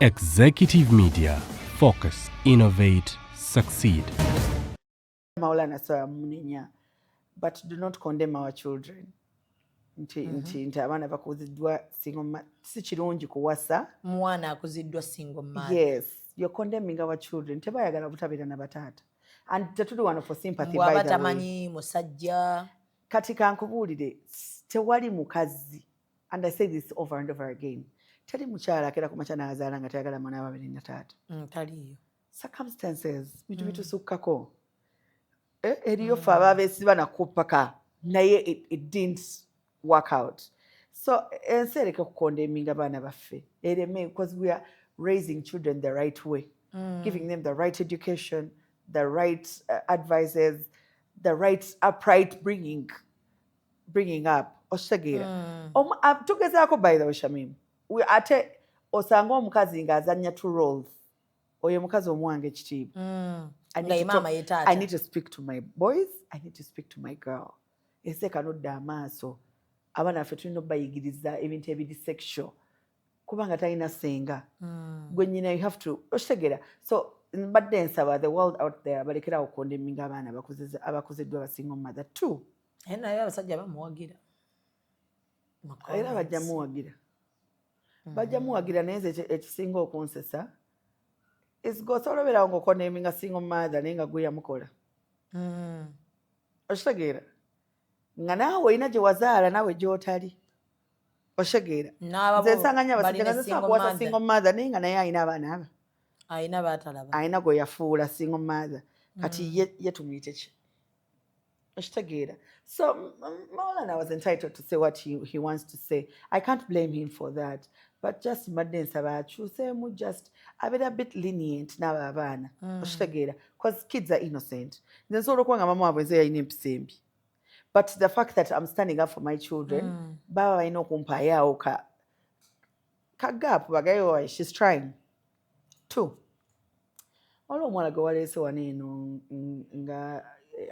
Executive Media. Focus, innovate, succeed. Maulana samunenya, but do not condemn our children nti nti abaana bakuziddwa single, si kirungi kuwasa mwana akuziddwa single mother. Yes, you're condemning our children. Tebayagala butabeera na bataata, and tetuli wano for sympathy. By the way, tamanyi musajja. Kati kankubuulire, tewali mukazi, and I say this over and over again, teri mukyala akera ku makya n'azaala nga tayagala mwana babiri na taata. Taliiyo. Circumstances, bintu bitusukkako. Eriyo ffe aba beesiba nakupaka, naye it didn't work out. So ensi ereke kucondemninga abaana baffe, ereme, because we are raising children the right way, giving them the right education, the right advices, the right upright bringing up. Okitegeera? Tugezaako, by the way, Shamim, ate osanga omukazi ng'azannya two roles. Oyo omukazi omuwanga ekitiibwa. I need to speak to my boys, I need to speak to my girl. Ensi ekanodde amaaso. Abaana baffe tulina obayigiriza ebintu ebiri sexual, kubanga talina senga gwe nyina. You have to, okitegeera? So mbadde nsaba the world out there balekerawo condemninga abaana abakuziddwa ba single mother. Two, naye abasajja bamuwagira. Era bajja muwagira, bajja muwagira. Naye nze ekisinga okunsesa gosobola obeerawo ng'ocondemninga single mother, naye nga gwe yamukola. Okitegeera? Nga naawe olina gye wazaala, naawe gy'otali. Okitegeera? Nze nsanga nnyo abasajja nga nsobola kuwasa single mother, naye nga naye alina abaana aba alina batalaba. Alina gwe yafuula single mother. Kati ye tumuyite ki? Okitegeera? So Maulana was entitled to say what he wants to say. I can't blame him for that, but just mbadde nsaba akyuseemu, just abeera a bit lenient n'abo abaana. Okitegeera? Because kids are innocent. Nze nsobola okuba nga mama waabwe nze yalina empisa embi, but the fact that I'm standing up for my children, baba balina okumpaayo ka gap bagayo, she's trying to. Waliwo omuwala gwe waleese wano eno nga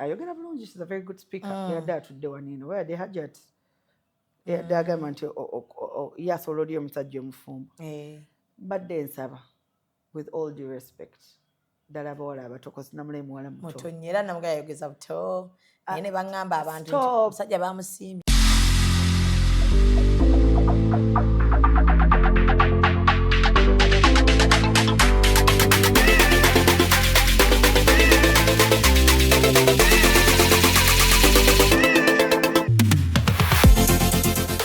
ayogera bulungi, she's a very good speaker. Yadde atudde wano eno, weyadde Hajat, yadde agamba nti ye asobola oli omusajja omufumbo. Mbadde nsaba, with all due respect, ddala abawala abato, namulayi muwala muto era namuga yayogeza buto, naye ne baŋŋamba abantu nti omusajja bamusiimye.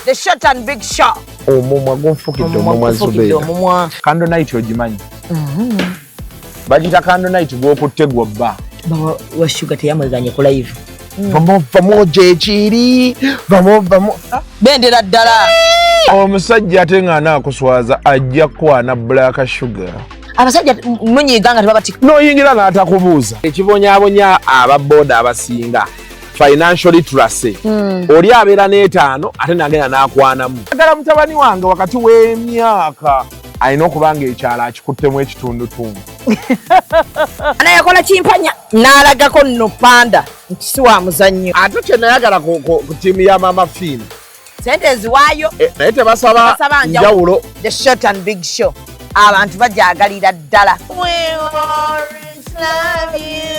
The Short and Big Show. Omumwa gunfukidde omumwa, Zubeera. Omumwa. Candle night ogimanyi? Bagita candle night gwokutte gwobba. Wa Shuga teyamweganye ku live. Vamo vamo gyekiri, vamo vamo. Bendera ddala. Omusajja ate nga anaakuswaza ajja kukwana Black Sugar. Abasajja munyiiga nga tebabati. N'oyingira n'atakubuuza. Ekibonyaabonya ababooda abasinga financial literacy. Oli abeera n'etaano ate n'agenda n'akwanamu. Agala mutabani wange wakati w'emyaka alina okuba nga ekyalo akikuttemu ekitundutundu. Ana yakola kimpanya n'alagako nno panda nti si wa muzannyo. Ate kye nayagala ku ttiimu ya Mama Fiina, sente eziwaayo naye tebasaba njawulo. The Short and Big Show abantu bajagalira ddala. We always love you.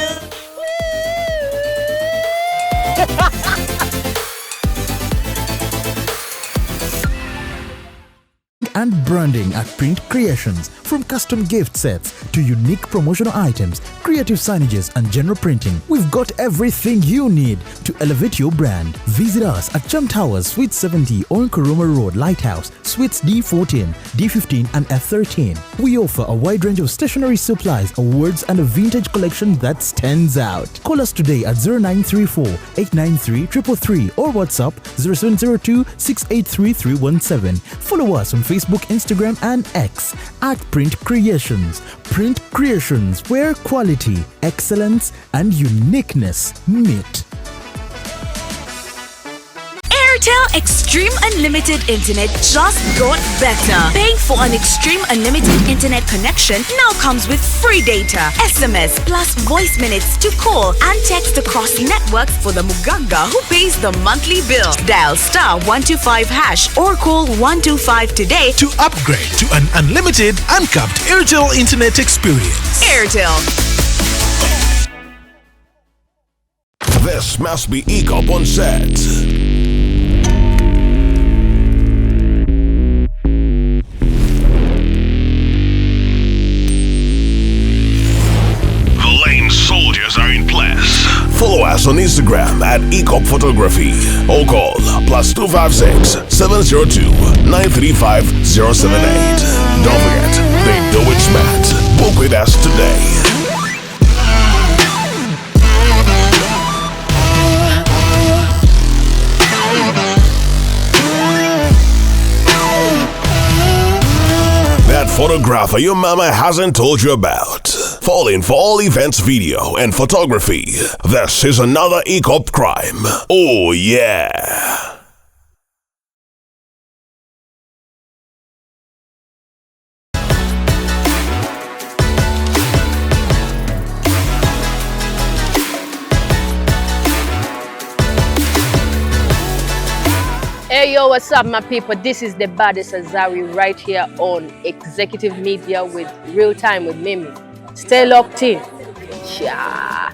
And branding at Print Creations. From custom gift sets to unique promotional items, creative signages, and general printing, we've got everything you need to elevate your brand. Visit us at Chum Towers, Suite 70 on Kuruma Road, Lighthouse, Suites D14, D15, and F13. We offer a wide range of stationery supplies, awards, and a vintage collection that stands out. Call us today at 0934 893 333 or WhatsApp 0702 683 317. Follow us on Facebook, Instagram, and X at Print Creations. Print Creations, where quality, excellence, and uniqueness meet. Air Airtel Extreme Unlimited Internet just got better. Paying for an Extreme Unlimited Internet connection now comes with free data, SMS, plus voice minutes to call and text across networks for the Muganga who pays the monthly bill. Dial star 125 hash or call 125 today to upgrade to an unlimited, uncapped Airtel internet experience. Airtel. This must be EACOP on set. The lane soldiers are in place. Follow us on Instagram at EACOP Photography or call +256 702 935 078. Don't forget, they do it smart. Book with us today. That photographer your mama hasn't told you about. Falling for all events video and photography. This is another EACOP crime. Oh yeah. Hey yo, what's up my people? This is the baddest Azawi right here on Executive Media with Real Time with Mimi. Stay locked in. Cha.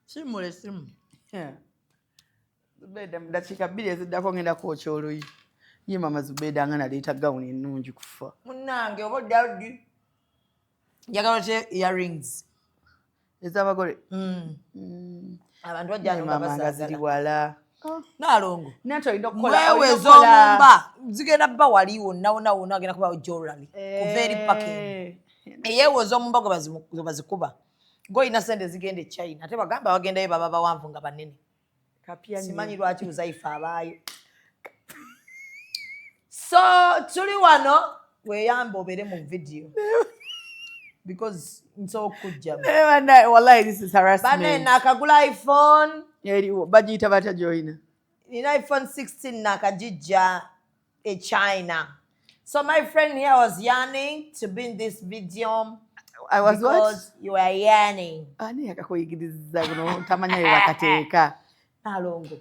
Simule simu. Yeah. Zubeda mu dakiika bbiri eziddako ngenda kwokya oluyi. Ye mama Zubeda nga naleeta gawuni ennungi kufa. Munnange oba oddayo ddi? Njagala otye earrings. Ez'abagole. Abantu bajja Naye nga maama nga ziri basaagala. wala. Naalongo. Naye olina okukola. Mwewe Olina okukola. ez'omumba zigenda bba wali wonna wonna wonna agenda kubawo jewelry kuva eri parking. Eyeewo ez'omumba gwe bazikuba. Ng'olina ssente zigenda e China ate bagamba bagendayo baba bawanvu nga banene. Kapya nnyo. Simanyi lwaki Uzaifa abaayo. So tuli wano weeyambe obeere mu video because nsobola okukugjamu. Naye bannaye, wallahi this is harassment. Banne naakagula iPhone. Eriwo bagiyita batya gy'olina? Nina iPhone 16 nakagijja e China. So my friend here was yearning to be in this video. I was what? Because you were yearning. Ani yakakuyigiriza guno tamanya bye bakateeka. Nalongo.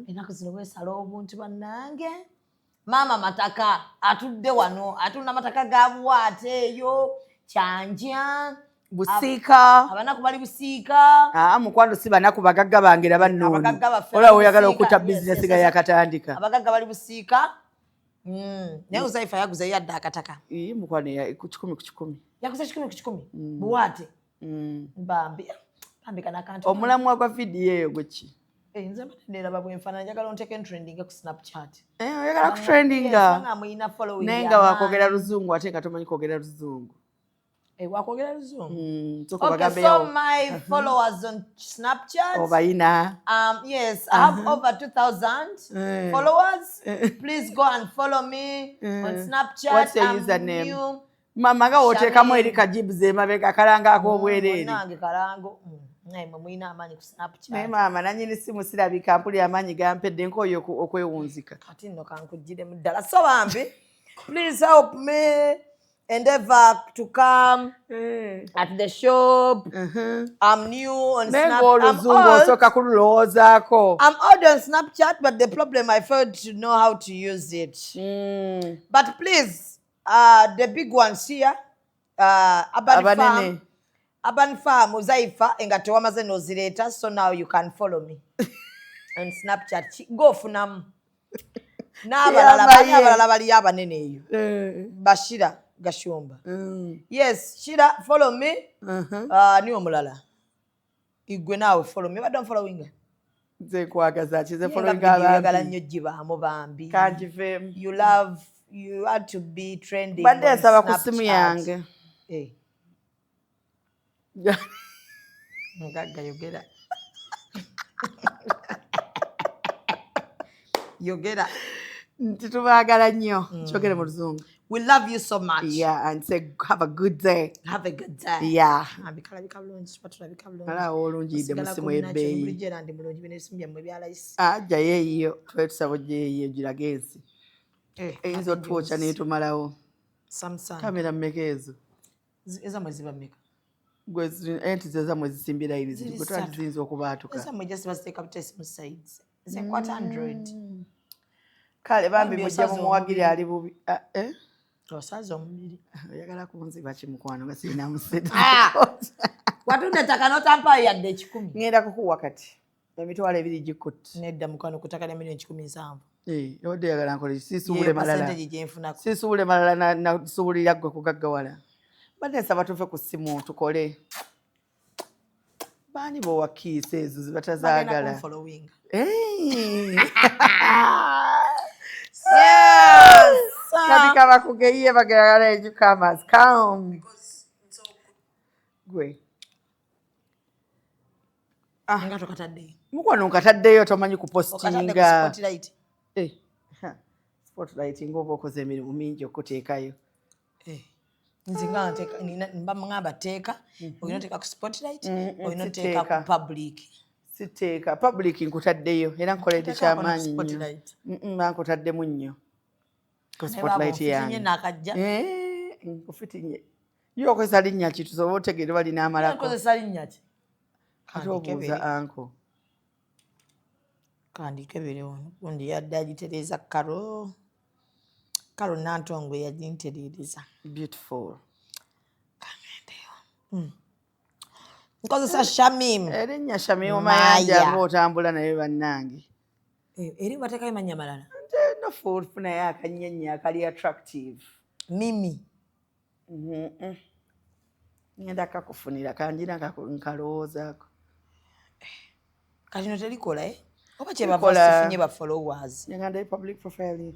Ennaku zino weesala obuntu bannange. Maama Mataka atudde wano atunda mataka ga buwaate eyo Kyanja. Busiika. Abanaku bali Busiika. Ah, mukwano si banaku bagagga bange era bannooni. Abagagga baffe Olaba bali oyagala Busiika. okutta Yes, bizinesi yes, nga yes. yakatandika. Abagagga bali Busiika. Naye Uzaifa yaguze yadde akataka. Ii, mukwano ku 100 ku 100. Yaguze 100 ku 100. Buwaate. Bambi. Bambi kana akantu. Omulamwa gwa vidiyo eyo gwe ki? Nze mbadde neeraba bwe nfaanana njagala onteeke ntrendinge ku Snapchat. Oyagala kutrendinga? Yes, nga muyina following Naye nga y'amaanyi. wakwogera luzungu ate nga tomanyi kwogera luzungu. Wakwogera luzungu? Sooka Okay, obagambe so yawo. my followers on Snapchat. Obayina. Yes, I have over 2,000 followers. Please go and follow me on Snapchat. What's your I'm username? new. Mama nga w'oteekamu Shamim. eri kajibu emabega akalango ak'obwereere. Munnange kalango. Naye mwe mulina amaanyi ku Snapchat. Naye maama nannyini simu sirabika mpulira amaanyi gampedde nkooye okwewunzika. Kati nno kankugiremu ddala. So bambi, please help me endeavor to come at the shop. I'm new on Naye Snap. I'm ng'oluzungu old. osooka kululowoozaako. I'm old on Snapchat, but the problem I failed to know how to use it. But please, the big ones here, Urban Abanene. Farm, Urban Farm, Uzaifa, engatto wamaze n'ozireeta, so now you can follow me on Snapchat. Go funamu. N'abalala Kiyamba bali ye. abalala baliyo abanene eyo. Bashira Gashumba. Yes, Shira, follow me. Ni omulala. Igwe naawe follow me. Badde following. Nze nkwagaza ki? Nze Ye nga following video oyagala abambi. nnyo gibaamu bambi. Kangiveemu. You love, you had to be trending Badde on nsaba ku simu Snapchat. yange. Mugagga yogera. Yogera. Nti tubaagala nnyo. Kyogere mu luzungu. We love you so much. Yeah, and say have a good day. Have a good day. Yeah. Bikalabika bulungi, tuba tulabika bulungi. Alaawo olungiyidde mu Osigala ssimu ku y'ebbeeyi. Bulijjo era ndi mulungi, bino ebisimu byammwe bya layisi. Ajjayo eyiyo, tube tusaba ojjayo eyiyo girage ensi. Eyinza otwokya n'etumalawo. Samsung. Kamera mmeka ezo? Ezammwe ziba mmeka? Gwe enti ze zammwe zisimbye layini ziri Ziri gwe twali ssatu. ziyinza okubaatuka. Ezammwe just baziteeka butesi mu sides. Nze nkwata Android. Kale bambi Bambi mujja osaze mumuwagire omubiri. Ali bubi. Ah, eh? Osaze omubiri. Oyagala kunziba ki mukwano nga sirina musente? Ah! Watunda ettaka n'otampaayo yadde 100. Ngenda kukuwa kati 20,000 gikutte. Nedda mukwano, ku ttaka lya miliyoni 170. Eh, obadde oyagala nkole ki? Siisuubule Yeyo malala. percentage gye nfunako. Siisuubule malala nasuubulira ggwe kugaggawala. Badde nsaba tuve ku ssimu tukole. Baani b'owa kiisi ezo ze Bagenda batazaagala? kunfollowinga. Eh. Yes! Labika bakugeye bagala newcomers come. Gwe. Nga tokataddeyo. Mukwano nkataddeyo, tomanyi Okatadde ku kupostinga. spotlight. Eh, ha, spotlight ng'oba okoze emirimu mingi okuteekayo. Eh, nze nga nteeka mba ŋŋamba teeka, olina oteeka ku spotlight, olina oteeka ku siteeka. public. Siteeka public, nkutaddeyo era nkoledde Nteekaako ne ku kyamaanyi nnyo. spotlight. Mba nkutaddemu nnyo ku Naye spotlight baaba onfitinye yange. naakajja. Eh, nkufitinye. Ye okozesa linnya ki tusobole otegeera oba linaamalako? Nkozesa linnya ki? Ate obuuza anko. Kandikebere wano, gundi yadde agitereeza Karo, Karo Nantongo yagintereereza. Beautiful. Nkozesa Shamim. Erinnya Shamim Mayanja Maya. ng'otambula naye bannange. Eh, eri bateekayo mannya malala. Nofu ofunayo akannyennyi akali attractive. Mimi. Ngenda kakufunira kanjira nkalowoozaako. Kati no terikola, eh? Oba kyebava Likola. sifunye ba followers. Ngenda public profile.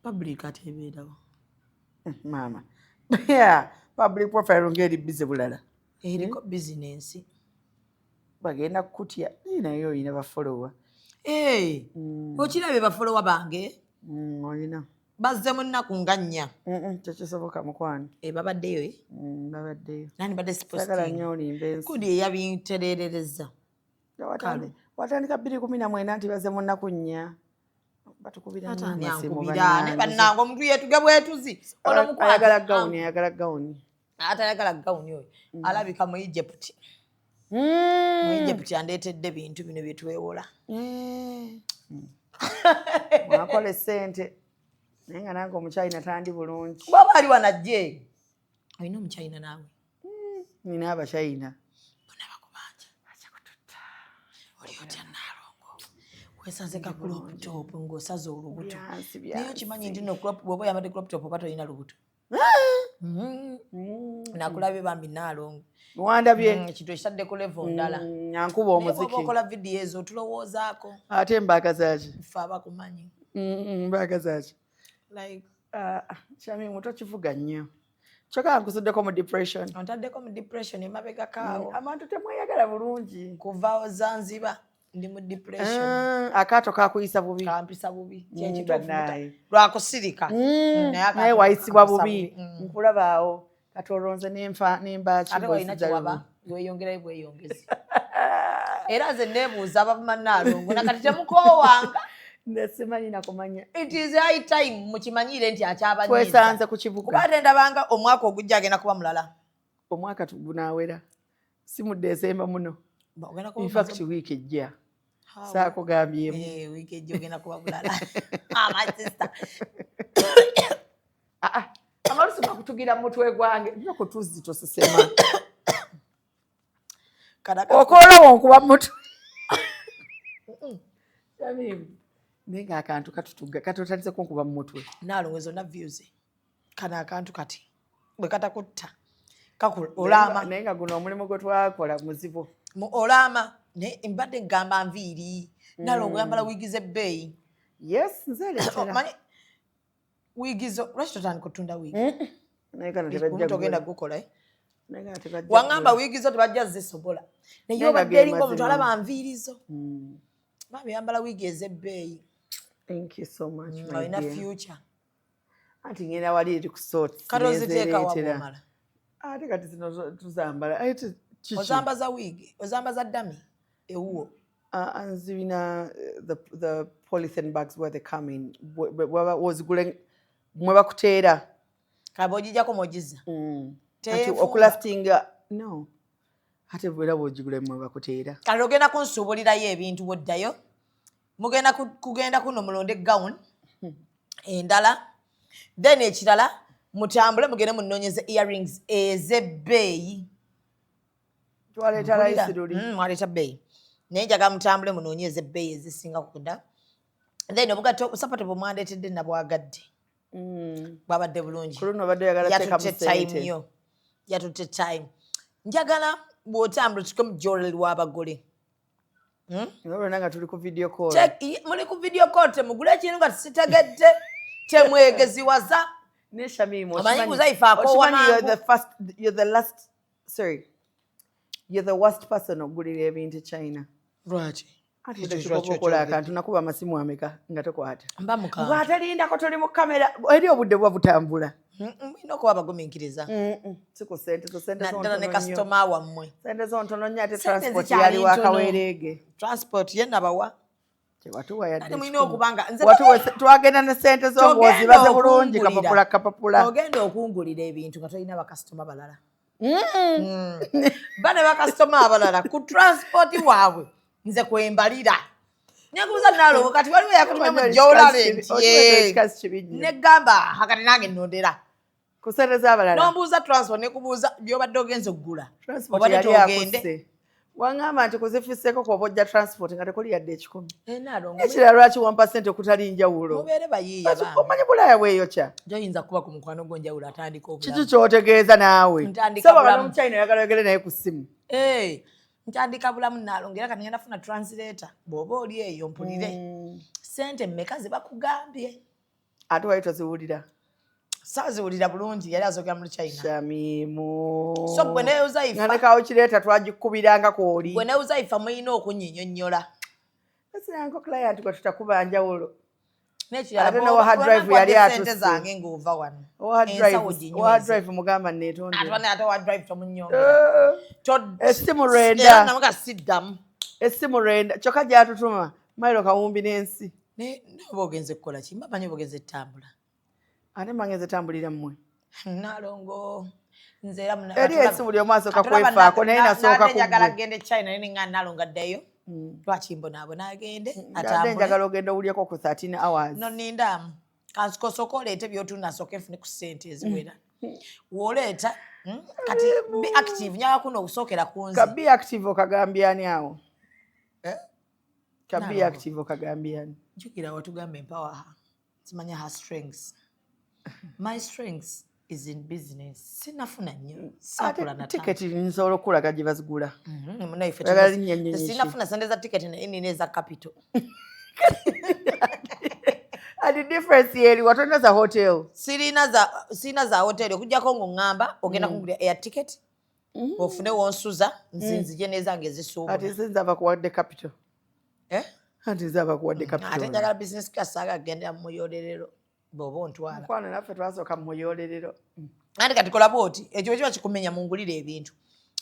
Public ate ebeerawo? Maama. Yeah, public profile ng'eri busy bulala. Eriko bizinensi. Bagenda kukutya naye naye olina bafollower. Eh, okirabye bafollower bange? Olina. Bazze mu nnaku nga 4. Tekisoboka mukwano. Eh, babaddeyo, eh? Babaddeyo. Nani badde Saagala siposting. nnyo olimba ensi. Kudi eyabinterereza. Nga watandika 2019 nti bazze mu nnaku 4. Batukubira nnyo Ate ani amasimu ankubira? bannange. Ne bannange omuntu yeetuge bwetuzi. Ono mukwate. Ayagala gawuni, ayagala gawuni. Atayagala gawuni oyo alabika mu Egypt. Mu Egypt andeetedde bintu bino bye twewola. Mwakola essente naye nga nange omukyayina tandi bulungi. Bwaba ali wanajje, olina omukyayina naawe? Nina abachayina. Oli otya Naalongo? Weesaze ka crop top ng'osaze olubuto. Byansi, Naye byansi. okimanyi nti no crop bw'oba oyambadde crop top oba tolina lubuto? Nakulabye bambi Naalongo. Wandabye. Ekintu ekitadde ku level ndala. Ankuba Naye bw'oba omuziki. okola vidiyo ezo otulowoozaako. Ate mbaagaza ki? Ffe abakumanyi. Mbaagaza ki? Like Shamimu tokivuga nnyo. Kyokka nkusuddeko mu depression. Ontaddeko mu depression emabegakaawo. Abantu temweyagala bulungi. Kuvaawo Zanzibar ndi mu depression. Akaato kakuyisa bubi. Kampisa bubi. Kyekituufu. Bannaaye. Lwakusirika. Naye Naye akantu wayisibwa kampisa bubi. Nkulabaawo kati olwonze nenfa nembaaki. Ate walina kyewaba weyongerayo bweyongezi. Era nze neebuuza abavuma Naalongo nakati temukoowanga. Nesimanyi nakumanya. It is high time mukimanyire nti akyabanyiiza. Twesanze ku kibuga. Kuba ate ndabanga omwaka ogujja agenda kuba mulala. Omwaka tugunaawera si mu Desemba muno. Ogenda kuba In fact wiiki ejja. How? Saakugambyemu. Eh, wiiki ejja ogenda kuba bulala. Ah, my sister. Amalusu gakutugira mu mutwe gwange nyo kutuzzi tosesema. Okoola wonkuba mu mutwe. Shamimu, naye ng'akantu katutuga katutandise kunkuba mu mutwe. Naalongo zonna views. Kano akantu kati bwe katakutta olaama. Naye nga guno omulimu gwe twakola muzibu. Olaama naye mbadde ngamba nviiri. Naalongo oyambala wiigi z'ebbeeyi. Yes, nze leetera. Omanyi wiigi zo lwaki totandika otunda wiigi? Naye kano tebajja Omuntu ogenda kugula. gukola, eh? Naye nga tebajja Waŋŋamba kugula. wiigi zo tebajja zisobola. Naye Naye nga obadde ge eringa omuntu mazima. alaba nviiri zo. Bambi oyambala wiigi ez'ebbeeyi. Thank you so much, my Olina dear. future. Anti ngenda wali eri ku sorts. Kati oziteeka wa Nezereetera. bw'omala? Ate kati zino tuzambala. Ate kiki? Ozambaza wiigi, ozambaza dummy ewuwo? Nzibina the polythene bags where they come in. Wozigule mwe bakuteera. Kaba ogijjako mwogizza? Anti Teefumba. okulastinga no. Ate bwera bw'ogigula mwe bakuteera. Kale ogenda kunsuubulirayo ebintu bwoddayo. Mugenda kugenda kuno mulonde gown endala, then ekirala mutambule mugende munoonyeze earrings ez'ebbeeyi. Twaleeta Mpulira. layisi luli. Mwaleeta bbeeyi, naye njagala mutambule munoonye ez'ebbeeyi ezisinga kudda. Then obugatto, sapato bwe mwandeetedde nabwagadde, bwabadde bulungi. Ku luno obadde oyagala teekamu Yatutte time ssente. yo, yatutte time. Njagala bw'otambula otuke mu jewelry w'abagole. Nga lwonna nga tuli ku video call. Muli ku video call, temugula ekintu nga sitegedde, temwegeziwaza. Ne Shamim, Omanyi Huzaifa akoowa okimanyi you're mangu. the first, you're the last, sorry. You're the worst person okugulira ebintu e China. Lwaki? Ati Ekyo kikuba lwaki okola okyogedde? akantu nakuba amasimu ameka nga tokwata. Mba mukambwe. Bw'atalindako toli mu kamera, eri obudde buba butambula. Mulina okuba abagumiikiriza. Si ku ssente zo, ssente zo Naddala ne ntono nnyo. kasitoma wammwe. Ssente zo ntono nnyo ate Ssente transport zikyali yali wa ntono. kaweereege. Transport ye nabawa. Tewatuwa yadde Ate mulina ekikumi. okuba nga nze Watuwa twagenda ne ssente zo ng'ozibaze bulungi kapapula kapapula. Ogenda okungulira ebintu nga tolina bakasitoma balala. Ba ne bakasitoma abalala ku transport waabwe nze kwembalira. Nekubuza nalongo, kati waliwo yakutumye mu Omanyi jewelry ekikazi nti ekikazi kibi nnyo. Negamba akati nange nnondera. Ku ssente z'abalala. Nombuuza transport, nekubuuza byobadde ogenza okugula. Transport Obadde yali togende. akusse. Waŋŋamba nti kuzifiseeko kw'oba ojja transport nga tekuli yadde 100. Eh, Nalongo, Ekirala lwaki wampa ssente okutali njawulo? Mubeere bayiiya bambi. Omanyi Bulaaya bweyokya. Toyinza kuba ku mukwano gwo njawulo atandika Kiki obulamu. ky'otegeeza naawe? Ntandika Saba bulamu. n'omuchina oyagala oyogere naye ku ssimu. Eh, ntandika bulamu nalongo, era kati ngenda funa translator bw'oba oli eyo mpulire. Ssente mmeka ze bakugambye? Ate wali toziwulira. Saaziwulira bulungi, yali azoogera mu China. Shamimu. So gwe ne Huzaifa- Nga ne kawukireeta twagikubiranga kw'oli. Gwe ne Huzaifa mulina okunyinyonnyola. Sinanko client gwe tutakuba njawulo. N'ekirala Ate n'owa hard bw'oba drive yali nkwadde ssente atusse. zange ng'ova wano. Owa hard Ensawo drive, ginyweze. owa hard drive mugamba neetondere. Ate bane ate owa drive tomunnyongera. Essimu lwenda. Era namuga siddamu. Essimu lwenda kyokka gy'atutuma mayiro kawumbi n'ensi. Naye oba ogenze kukola ki? Mba manyi oba ogenze ttambula. Ate mba ngenze tambulira mmwe. Nalongo, nze era Eri ensi buli omu asooka kwefaako naye nasooka ku njagala ggwe. kugenda e China naye ninga nalongo addayo. Lwaki mbonaabona agende Ate atambule? njagala ogenda owulyeko ku 13 hours. No nindaamu. Kansooke oleete by'otunda nsooke nfune ku ssente eziwera. W'oleeta kati be active, njagala kuno okusookera ku nze. Ka be active okagambye ani awo? Eh? Ka be Nalongo. active okagambye ani? Jjukira watugamba empower her. Simanya her strengths. My strengths is in business. Sinafuna nnyo. Ate Saakula na tiketi nsobola okukulaga gye bazigula. Munnaffe Oyagala linnya nnyonyi ki? sinafuna sente za tiketi naye nina eza capital. Ati difference yeri watolina za hotel. Sirina za hoteri okuggyako ng'oŋŋamba ogenda kungulira air ticket ofune wonsuza nze nzije n'ezange Ati ezisuubula. nze nze abakuwadde capital. Eh? Anti nze abakuwadde capital. Ate njagala business class, saaga kugendera mu muyolerero bw'oba ontwala. Mukwano naffe twasooka mu muyolerero. Anti kati kola bw'oti, ekyo bwe kiba kikumenya mungulire ebintu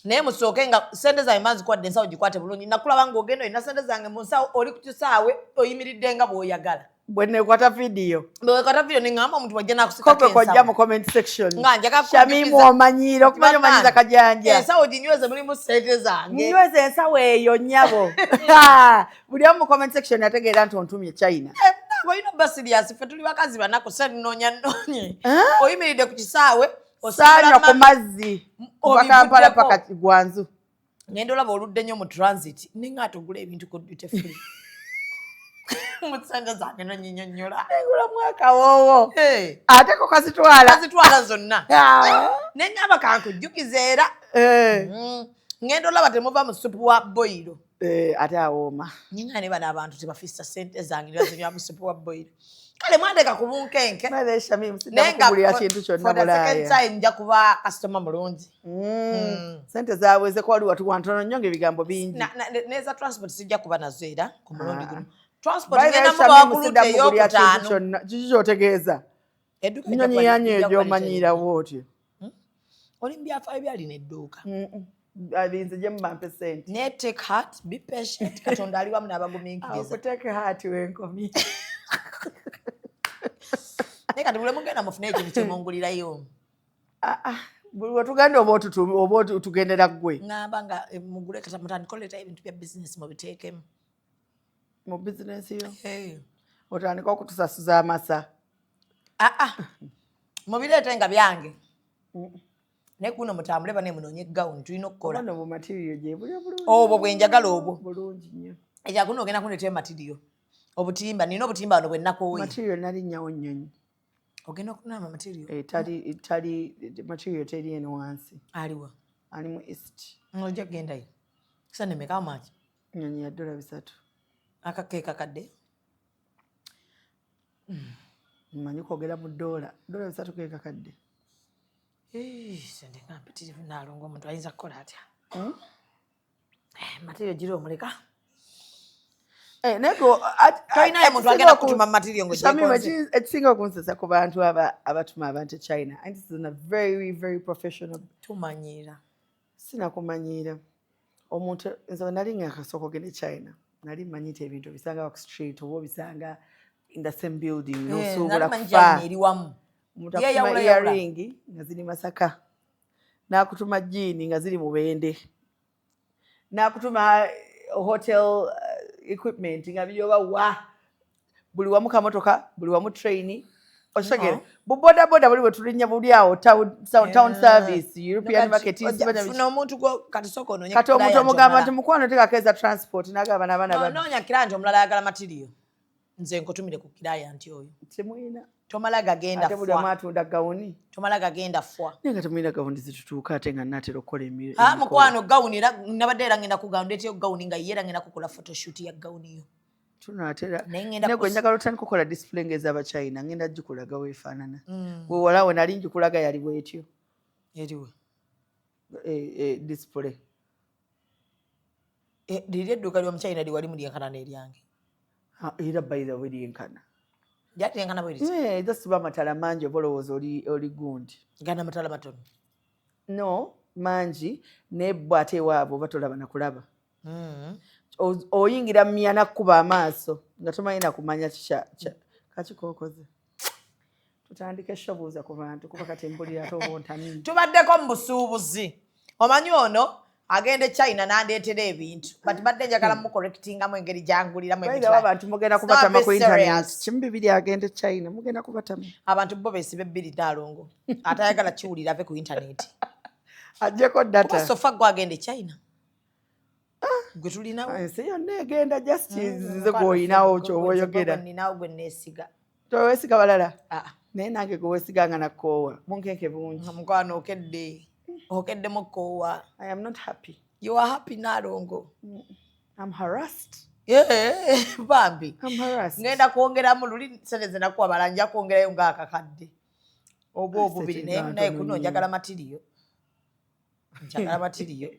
naye musooke nga sente zange mba nzikwadde ensawo gikwate bulungi. Nakulaba ng'ogenda olina sente zange mu nsawo, oli ku kisaawe oyimiridde nga bw'oyagala. Bwe nekwata vidiyo. Bwewekwata vidiyo neŋŋamba omuntu bwajja nakusikako Kope kojja ensawo. mu comment section. Nga njagala Shamimu kujjukiza- omanyiira okumanya omanyiza kajanja. Ensawo ginyweze, mulimu sente zange. Nyweza ensawo eyo nnyabo. Buli omu mu comment section ategeera nti ontumye China. Eh, naawe olina obba serious, ffe tuli bakazi banaku, se nnoonya nnoonye. Oyimiridde ku kisaawe Saanywa ku mazzi kuva Kampala obivuddeko. paka Gwanzu. Ngenda olaba oludde nnyo mu transit ninga atogula ebintu ku duty free mu sente zange nonyinyonnyola. Engula mwaka woowo. Ate ko kazitwala. Kazitwala zonna neŋŋamba kankujjukiza era. Ngenda olaba temuva mu supu wa boiro. Eh, ate awooma. Ninga ne bano abantu tebafissa sente zange nebazinywa mu supu wa boiro. Kale mwandeka ku bunkenke. By the way, Shamim, Naye nga sidda kukugulira kintu kyonna for the second Bulaaya. time nja kuba kasitoma mulungi. Sente zaaweze ko wali watuwa ntono nnyo ng'ebigambo bingi. Neza transport sijja kuba nazo era ku mulundi guno. Transport By the way, ngenda mubawa Shamim, ku sidda route kukugulira kintu ey'okutaano. kyonna. Kiki ky'otegeeza? Edduuka Nyonyi yanyo egyomanyirawo otyo. Oli mu byafaayo byalina edduuka. Abinze gye mubampe sente. Naye take heart, be patient, Katonda ali wamu n'abagumiikiriza. Okuteka haati wenkomye. Naye kati buli mugenda mufune ekintu kyemungulirayo. Ah, ah, buli wetugenda oba otugendera ggwe. Ŋŋamba nga mugule kata mutandike oleetayo ebintu bya bizinesi mubiteekemu. Mu bizinesi yo. Hey. Otandika okutusasuza amasa. Ah, ah. Mubireete nga byange. Naye kuno mutambule bane munoonye gawuni, tulina okukola. Obano bu material gye buli obulungi. Obwo bwe njagala obwo. Bulungi nnyo. Ekya kuno ogenda kundeetayo material. Obutimba, nina obutimba wano bwe nnakooye. Material nalinnyawo nnyonyi. Ogenda okunaama material? Tali material teri eno wansi. Aliwa? Ali mu East. Ojja kugendayo. Sente mmeka, how much? Nnyonyi ya $3. Akakeeka kadde? Mmanyi kwogera mu ddoola. $3 keeka kadde. Sente nga mpitirivu Naalongo, omuntu ayinza kukola atya? Material gira omuleka. Naye Tolinayo muntu agenda kutuma material Shamim, ng'ogyekonze? Ekisinga okunsesa ku bantu abatuma abantu e China, and this is a very, very professional. Tumanyiira. Sinakumanyiira. Omuntu nze bwe nali nga kasooka ogenda e China, nali mmanyi nti ebintu obisanga ku street oba obisanga in the same building, n'osobola Nali manyi kufa. China eri wamu. Omuntu Ye akutuma yawula yawula. earring nga ziri Masaka, n'akutuma jean nga ziri Mubende, n'akutuma hotel equipment nga biri oba wa, buli wamu kamotoka, buli wamu train, okitegere? Bu boda boda buli bwe tulinnya buli awo town service, European market. Funa omuntu kati sooka onoonye Kati omuntu client omugamba omulala. nti mukwano teekako eza transport, n'agamba n'abaana No, babbi. noonya client omulala ayagala material. Nze nkutumire ku client oyo. Temuyina. Tomala gagenda Ate buli omu fwa. atunda gawuni. Tomala gagenda fwa. Naye nga temuyina gawuni zitutuuka, ate nga naatera okukola Ah, emikolo. Mukwano, gawuni era nabadde era ngenda kugawuni, ndeeteyo gawuni nga ye era ngenda kukola photoshoot ya gawuni yo. Tunaatera. Naye ngenda Naye gwe njagala otandika okukola display ng'ez'Abachina, ngenda gikulaga weefaanana. Wewala we nali njikulaga yali bwetyo. Eriwe? Display. Liri edduuka ly'omuchina liwali mulyenkana n'eryange. Ah, era by the way lyenkana. Lyali lyenkana bwe riti? Just ba amatala mangi, oba olowooza oli gundi. Gana amatala matono. No, mangi, naye bo ate ewaabwe oba tolaba nakulaba. Oyingira mu myana kkuba amaaso nga tomanyi nakumanya kikya kakikookoze. Tutandike shobuuza ku bantu kuba kati mpulira ate oba ontamye. Tubaddeko mu busuubuzi. Omanyi ono agenda e China n'andeetera ebintu, but badde njagala mucorrectingamu engeri gyanguliramu By ebintu. the way, abantu mugenda kubatama ku internet. Serious. 12 agenda e China, mugenda kubatama. Abantu bo beesiba ebbiri, Naalongo. Atayagala kiwulira ave ku internet. Ajjeko Kuba data. So far gwe agenda e China gwe tulinawo. Ensi yonna egenda, just nze gw'olinawo kyoba oyogera. Ninawo gwe neesiga. Towesiga balala. Ah, Naye nange gwe weesiga nga nakkoowa bunkenke bungi. Mukwano, okedde okeddemu kkoowa. I am not happy. You are happy, Naalongo. I'm harassed. Yeah, bambi. I'm harassed. Ngenda kwongeramu luli sente zenakuwa bala, nja kwongerayo ngaakakadde oba obubiri, naye Sente naye ntono kuno nnyo. njagala material, njagala material.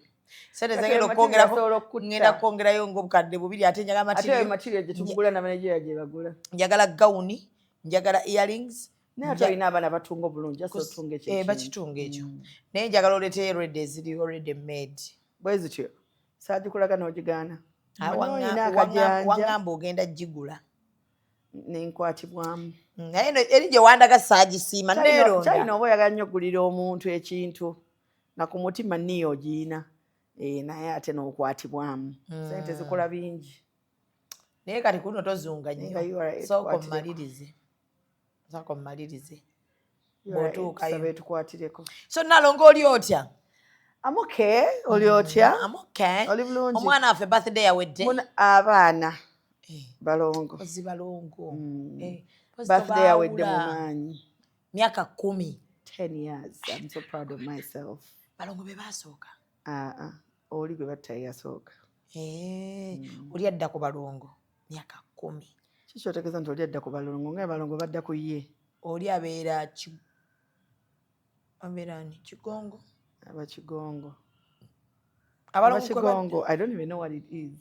Sente Kati zengenda material okwongerako asobola okutta. ngenda kwongerayo ngaobukadde bubiri, ate njagala Ate eyo material. material gye tumugula n'Abanigeria gye bagula. Njagala gawuni, njagala earrings. Naye ate olina abaana batunga obulungi, ase otunga ekyo ekintu. Bakitunga ekyo, naye njagala oleeteyo ready, eziri already made. Bwe zityo saagikulaga n'ogigaana. Ah, Omanyi olina akajanja. Waŋŋamba ogenda gigula. Nenkwatibwamu. Naye eri gye wandaga saagisiima. China Neeronda. oba oyagala nnyo okugulira omuntu ekintu nga ku mutima niyo ogiina, naye ate n'okwatibwamu, sente zikola bingi. Naye kati kuno tozunga Naye nga nnyo. URA Sooka etukwatireko. omumalirize, sooka omumalirize URA bw'otuukayo. tusaba etukwatireko. So Nalongo, oli otya? I'm okay. Oli otya? I'm okay. Oli bulungi? Omwana waffe birthday yawedde. Abaana balongo. Ozi balongo. Pozi Birthday yawedde mu tobaawula. maanyi. Myaka 10. 10 years. I'm so proud of myself. Balongo be basooka? Ah, ah. Oli gwe batta yasooka. Oli adda ku balongo myaka 10. Kiki otegeeza nti oli adda ku balongo, nga balongo badda ku ye? Oli abeera abeera ani, Kigongo? Abakigongo. Abalongo kwe badda. Abakigongo, I don't even know what it is.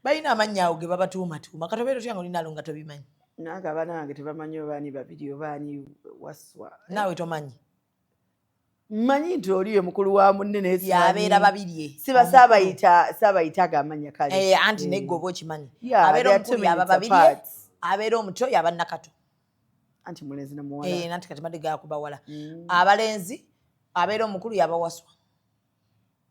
Balina amannya awo ge babatuumatuuma. Kati obeera otya nga oli Nalongo nga tobimanyi? Nange abaana bange tebamanyi obaani babiri obaani Waswa. Naawe tomanyi? Mmanyi nti oli ye mukulu wa munne, naye simanyi. Yabeera Babirye. Siba saabayita agamanya kale. Eh, anti negge oba okimanyi. Abeera omukulu yaba Babirye, abeera omuto yaba Nakato. Anti mulenzi namuwala. Eh, nanti kati madde gakubawala. Abalenzi, abeera omukulu yaba Waswa.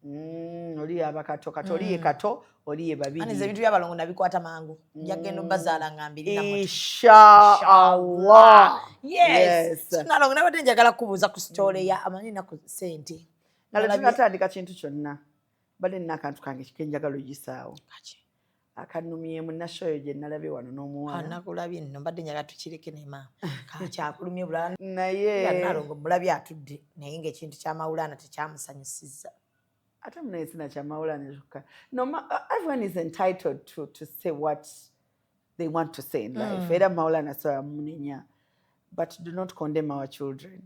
Oli yaba Kato. Kato oli ye Kato, oli ye Babiri. Ani ebintu byabalongo nabikwata mangu. Njagenda obazaala nga mbiri namuto. Inshallah. Yes. Nalongo, nabadde njagala kubuuza ku story ya amanyi naku sente. Nga tunatandika kintu kyonna, badde nina akantu kange kenjagala ogisaawo akanumyemu nashoyo gye nalabye wano n'omuwala. Nakulabye nno, mbadde njagala tukireke ne maama kakyakulumye bulala. Naye Nalongo mulabye atudde naye ng'ekintu kyamawulaana tekyamusanyusizza. Ate munaye sina kyamawulana kyokka. No, everyone is entitled to say what they want to say in life. Era Maulana soya munenya, but do not condemn our children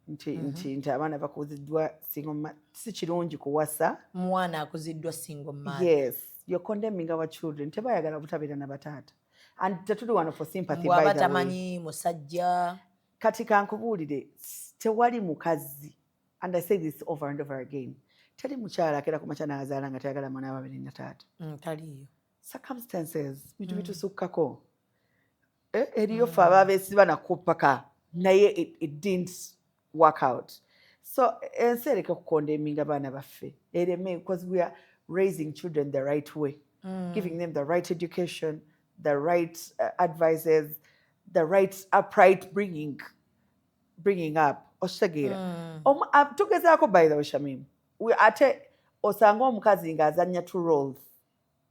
nti abaana bakuziddwa single, si kirungi kuwasa mwana akuziddwa single mother. Yes, you're condemning our children. Tebayagala butabeera na bataata, and tetuli wano for sympathy. Bw'aba tamanyi musajja. Kati kankubuulire, tewali mukazi, and I say this over and over again, teri mukyala akera ku makya n'azaala nga tayagala mwana babiri na taata. Taliiyo. Circumstances, bintu bitusukkako. Eh, eriyo ffe ababeesiba nako paka naye it didn't work out. So ensi ereke kucondemninga abaana baffe, ereme, because we are raising children the right way, giving them the right education, the right advices, the right upright bringing up. Okitegeera? Tugezaako, by the way, Shamim, ate osanga omukazi ng'azannya two roles.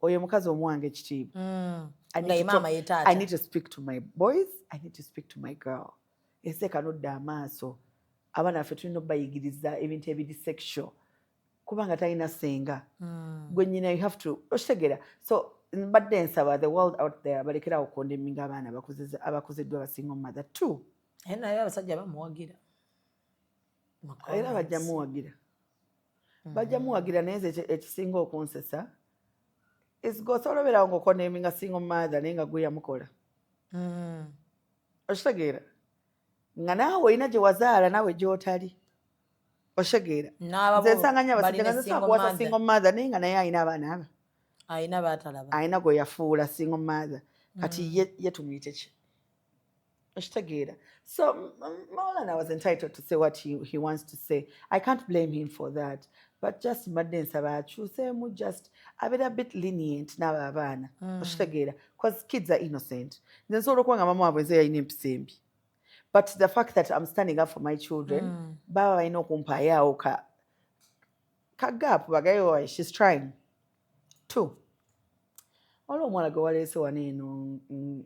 Oyo omukazi omuwanga ekitiibwa. I need to speak to my boys, I need to speak to my girl. Ensi ekanodde amaaso. Abaana baffe tulina obayigiriza ebintu ebiri sexual, kubanga talina senga gwe nyina. You have to, okitegeera? So mbadde nsaba the world out there balekerawo condemninga abaana abakuziddwa ba single mother. Two, naye abasajja bamuwagira. Era bajja muwagira, bajja muwagira. Naye nze ekisinga okunsesa osobola obeerawo ng'ocondemninga single mother naye nga gwe yamukola. Okitegeera? Nga naawe olina gye wazaala naawe gy'otali. Okitegeera? Nze nsanga nnyo abasajja nga nsobola kuwasa single mother naye nga naye alina abaana aba alina batalaba. Alina gwe yafuula single mother. Kati ye tumuyite ki? Okitegeera? So Maulana was entitled to say what he wants to say. I can't blame him for that, but just mbadde nsaba akyuseemu, just abeera a bit lenient n'abo abaana. Okitegeera? Because kids are innocent. Nze nsobola okuba nga mama waabwe nze yalina empisa embi, but the fact that I'm standing up for my children, baba balina okumpayaawo ka gap bagayo, she's trying to. Waliwo omuwala gwe waleese wano eno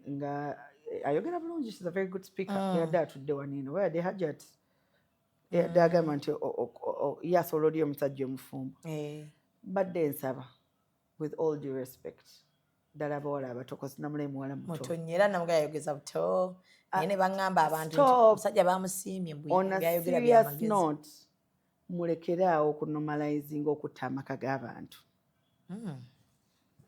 nga ayogera bulungi. She's a very good speaker. Yadde atudde wano eno, weyadde Hajat, yadde agamba nti ye asobola oli omusajja omufumbo. Mbadde nsaba, with all due respect, ddala abawala abato, 'cause namulayi muwala muto. Muto nnyo, era namuga yayogeza buto, naye ne baŋŋamba abantu nti omusajja bamusiimye. On a serious note, mulekeraawo okunormalizinga okutta amaka g'abantu.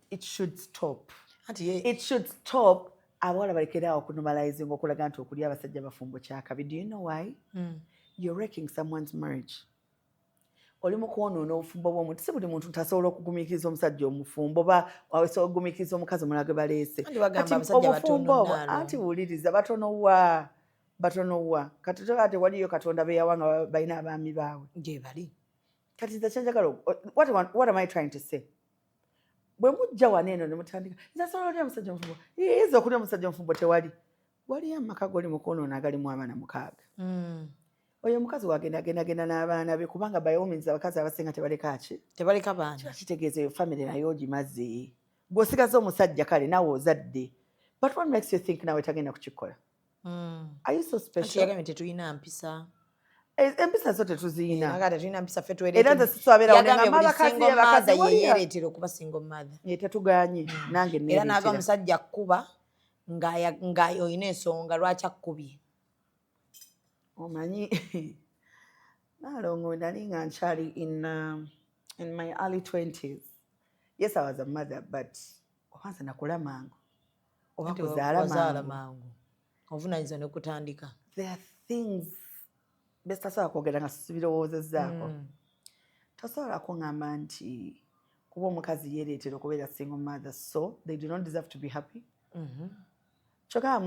It should stop. It should stop. Abawala balekeraawo okunormalizinga okulaga nti okulya abasajja bafumbo kyakabi. Do you know why? You're wrecking someone's marriage. Oli mu kwonoona obufumbo bw'omuntu. Si buli muntu nti asobola okugumiikiriza omusajja omufumbo oba asobola okugumiikiriza omukazi omulala gwe baleese. Obufumbo obwo, anti wuliriza, batono wa, batono wa. Kati toba tewaliyo Katonda beyawa nga balina abaami baabwe. Gye bali. Kati nze kyenjagala, what am I trying to say? Bwe mujja wano eno ne mutandika, nze asobola olya omusajja omufumbo, yinza okulya omusajja omufumbo, tewali. Waliyo amaka goli mu kwonoona agalimu abaana 6. Oyo omukazi wagenda agenda agenda n'abaana be, kubanga by all means abakazi abasinga tebaleka ki? Tebaleka baana. Kiba kitegeeza eyo family naye ogimaze, gw'osigaza omusajja. Kale naawe ozadde, but what makes you think nawe tagenda kukikola? Are you so special? Yagambye tetulina mpisa. Empisa zo tetuziyina. Tetulina mpisa ffe. Era nze sisobeerawo. Yagambye buli single mother yeyeereetera okuba single mother. Tetuganye, nange. Era naga omusajja akkuba nga olina ensonga lwaki akkubye. Omanyi, Nalongo, nali nga nkyali in my early 20s. Yes, I was a mother, but obanza nakula mangu. Oba Anti kuzaala wazaala mangu. Mangu ovunaanyizibwa nekutandika. There are things besitasobola kwogera nga sibirowoozezzaako. Tosobola kuŋŋamba nti kuba omukazi yeereetera okubeera single mother, so they do not deserve to be happy. Kyokka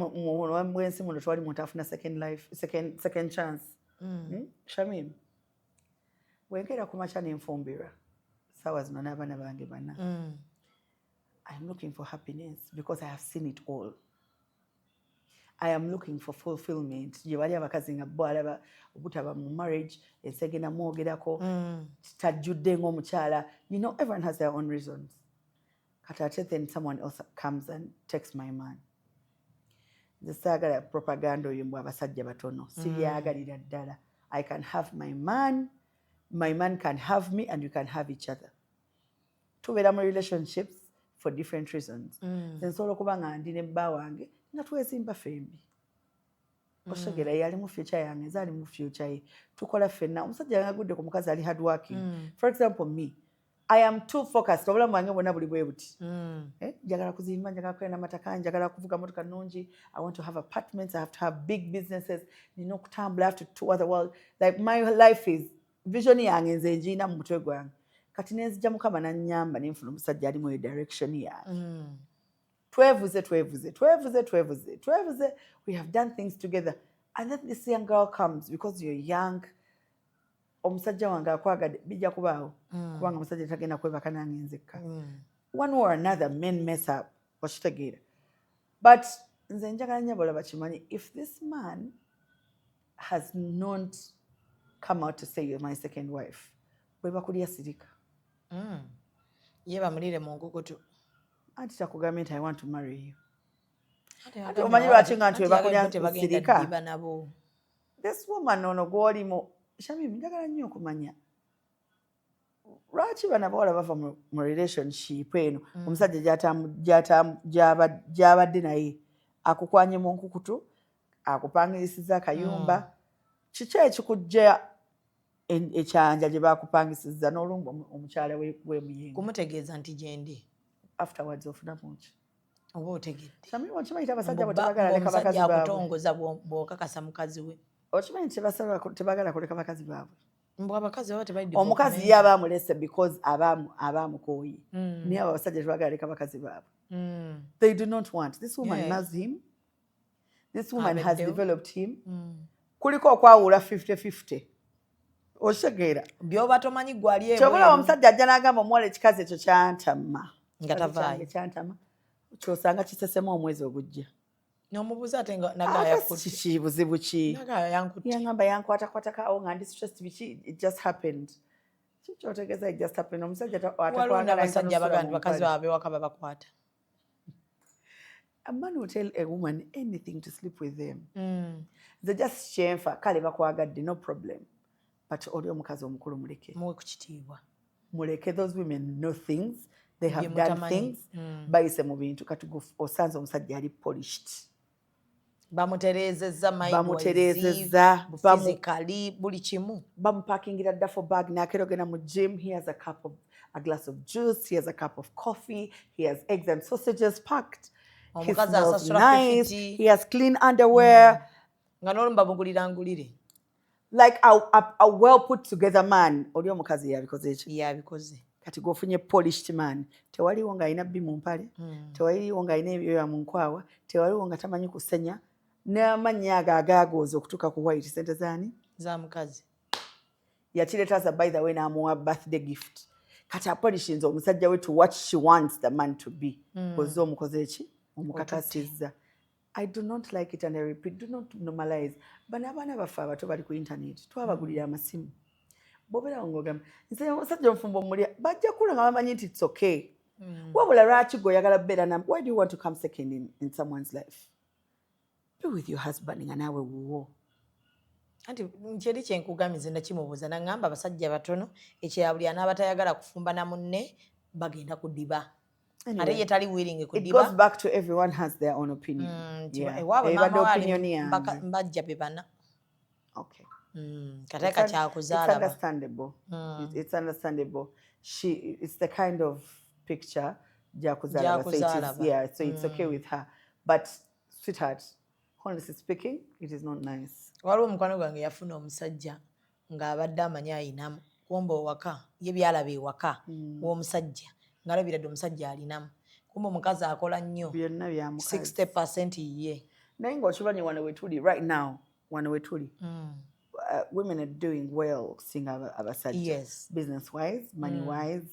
bwensi muno twali muntu afuna second life, second chance. Shamim, bwenkeera ku makya nenfumbirwa saawa zino n'abaana bange bana, I am looking for happiness because I have seen it all. I am looking for fulfillment. Gye bali abakazi nga bo alaba obutaba mu marriage, ensi egenda mwogerako, tajjudde ng'omukyala. Everyone has their own reasons. Kati ate then someone else comes and takes my man. Nze saagala propaganda oyo mbw abasajja batono. Sibyagalira ddala. I can have my man, my man can have me, and we can have each other. Tubeera mu relationships for different reasons. Nze nsobola okuba nga ndi ne bba wange nga twezimba ffembi. Oshegera yali mu future yange, nze ali mu future ye. Tukola ffenna. Omusajja yange agudde ku mukazi ali hard working. For example, me, I am too focused. Obulamu bwange bwonna buli bwe buti. Eh, njagala kuzimba, njagala kubeera n'amataka, njagala kuvuga motoka nnungi. I want to have apartments, I have to have big businesses. Nina okutambula, I have to tour the world. Like, my life is, vision yange nze ngiina mu mutwe gwange. Kati nenzija Mukama nannyamba nenfuna omusajja ali mu eyo direction yange. Twevuze, twevuze, twevuze, twevuze, twevuze. We have done things together. And then this young girl comes because you're young. Omusajja wange akwagadde, bijja kubaawo. Kubanga omusajja tagenda kwebaka nange nzekka. One way or another, men mess up. Okitegeera. But nze njagala nnyo abalala bakimanyi. If this man has not come out to say, "You're my second wife," bwe bakulya sirika. Ye bamulire mu nkukutu. Anti takugambye nti, "I want to marry you." Ate omanyi lwaki nga nti bwe bakulya sirika? Ddiba nabo. This woman ono gw'olimu, Shamim, njagala nnyo okumanya lwaki bano abawala bava mu relationship eno. Omusajja gy'abadde naye akukwanye mu nkukutu, akupangisiza akayumba. Kiki ekikujja ekyanja gye bakupangisiza n'olumba omukyala w'emuyingo? Kumutegeeza nti gyendi. Afterwards ofunamu ki? Oba otegedde. Shamim, okimanyi nti abasajja bo tebagala leka bakazi Omusajja baabwe? Akutongoza bw'okakasa mukazi we. Okimanyi nti tebagala kuleka bakazi baabwe? Mbw abakazi baba tebali. Omukazi ye aba amulese because aba amukooye, naye abo abasajja tebagala leka bakazi baabwe. They do not want. This woman loves him, this woman has Abeddewo. developed him. Kuliko okwawula 50-50, okitegeera? Byoba tomanyi gwali. Kyobulaba omusajja ajja n'agamba omuwala, ekikazi ekyo kyantama. Nga tavaayo. Kyange kyantama, kyosanga kisesemu omwezi ogujja. N'omubuuza ate nga nagaya. Ate kiki, buzibu ki? Nagaya yankutte. Yaŋŋamba yankwatakwatako nga ndi stressed, biki, it just happened. Kikyotegeeza it just happened? Omusajja Waliwo atakwagala n'abasajja ayinza abagaa nti n'osula mu bakazi mpale. baabwe bewaka babakwata. A man will tell a woman anything to sleep with them. Nze just kyenfa, kale bakwagadde, no problem, but oli omukazi omukulu muleke. Muwe ku kitiibwa. Muleke. Those women know things, they have Bye done mutamanyi. things. Bayise mu bintu. Kati osanze omusajja ali polished. Bamutereezezza. Bamutereezezza, Physically, buli kimu. Bamupakingira duffel bag nakera ogenda mu gym. He has a glass of juice, he has a cup of coffee, he has eggs and sausages packed. He Omukazi smells asasula nice. 50. He has clean underwear. Nga n'olumu bamugulira ngulire. Like a well put together man. Oli omukazi yabikoze ekyo? Yabikoze. Kati gwofunye polished man, tewaliwo ng'alina bbi mu mpale, tewaliwo ng'alina ebyoya mu nkwawa, tewaliwo nga tamanyi kusenya, n'amannya ago agaagooza okutuuka ku white, sente zaani? Za mukazi. Yakireeta as a, by the way, n'amuwa birthday gift. Kati apolishinze omusajja we to what she wants the man to be. Ozze omukoze eki? Omukakasizza. I do not like it and I repeat, do not normalize. Bano abaana baffe abato bali ku internet, twabagulira amasimu. Bw'obeerawo ng'ogamba nze omusajja omufumbo omulya, bajja kula nga bamanyi nti it's okay. Wabula lwaki gwe oyagala kubeera na, why do you want to come second in someone's life? Be with your husband nga naawe wuwo. Anti nkyeri kyenkugambye, nze nakimubuuza naŋŋamba abasajja batono, ekya buli anaaba tayagala kufumba na munne bagenda kudiba. Anyway, ate ye tali willing it goes kudiba. Back to everyone has their own opinion. Nti Yeah. ewaabwe Ebadde maama we ali opinion yange. mbajja be bana. Okay. Kate It's it's kakyakuzaala. Understandable. It's understandable. She, it's the kind of picture gyakuzaalaba. So it is, Gyakuzaalaba. yeah, so it's okay with her. But sweetheart, honestly speaking, it is not nice. Waliwo omukwano gwange yafuna omusajja ng'abadde amanyi ayinamu, kumba owaka ye byalaba ewaka w'omusajja ng'alabira dde omusajja alinamu, kumba omukazi akola nnyo. Byonna bya mukazi. 60% ye. Naye ng'okimanyi wano wetuli right now, wano wetuli, women are doing well okusinga abasajja. Business wise, money wise,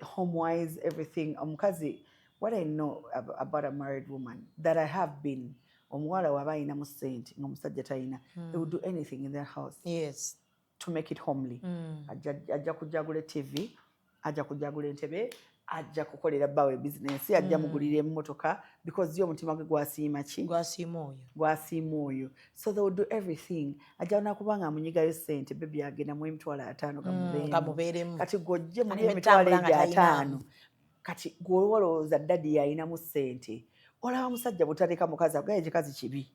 home wise, everything. Omukazi, what I know about a married woman that I have been, omuwala waba ayinamu ssente ng'omusajja talina, they will do anything in their house to make it homely. Ajja kujja agula TV, ajja kujja agula entebe, ajja kukolera bbaawe bizinensi, ajja mugulira emmotoka, because ye omutima gwe gwasiima ki? Gwasiima oyo. Gwasiima oyo. So they will do everything. Ajja nakuba nga amunyigayo ssente, baby agenda mu 50,000 gamubeeremu. Gamubeeremu. Kati gw'ojje muli Aleme emitwalo tambula nga egyo talinaamu. 50. Kati gw'olowooza daddy yalinamu ssente, olaba musajja butaleka mukazi agaye, ekikazi kibi.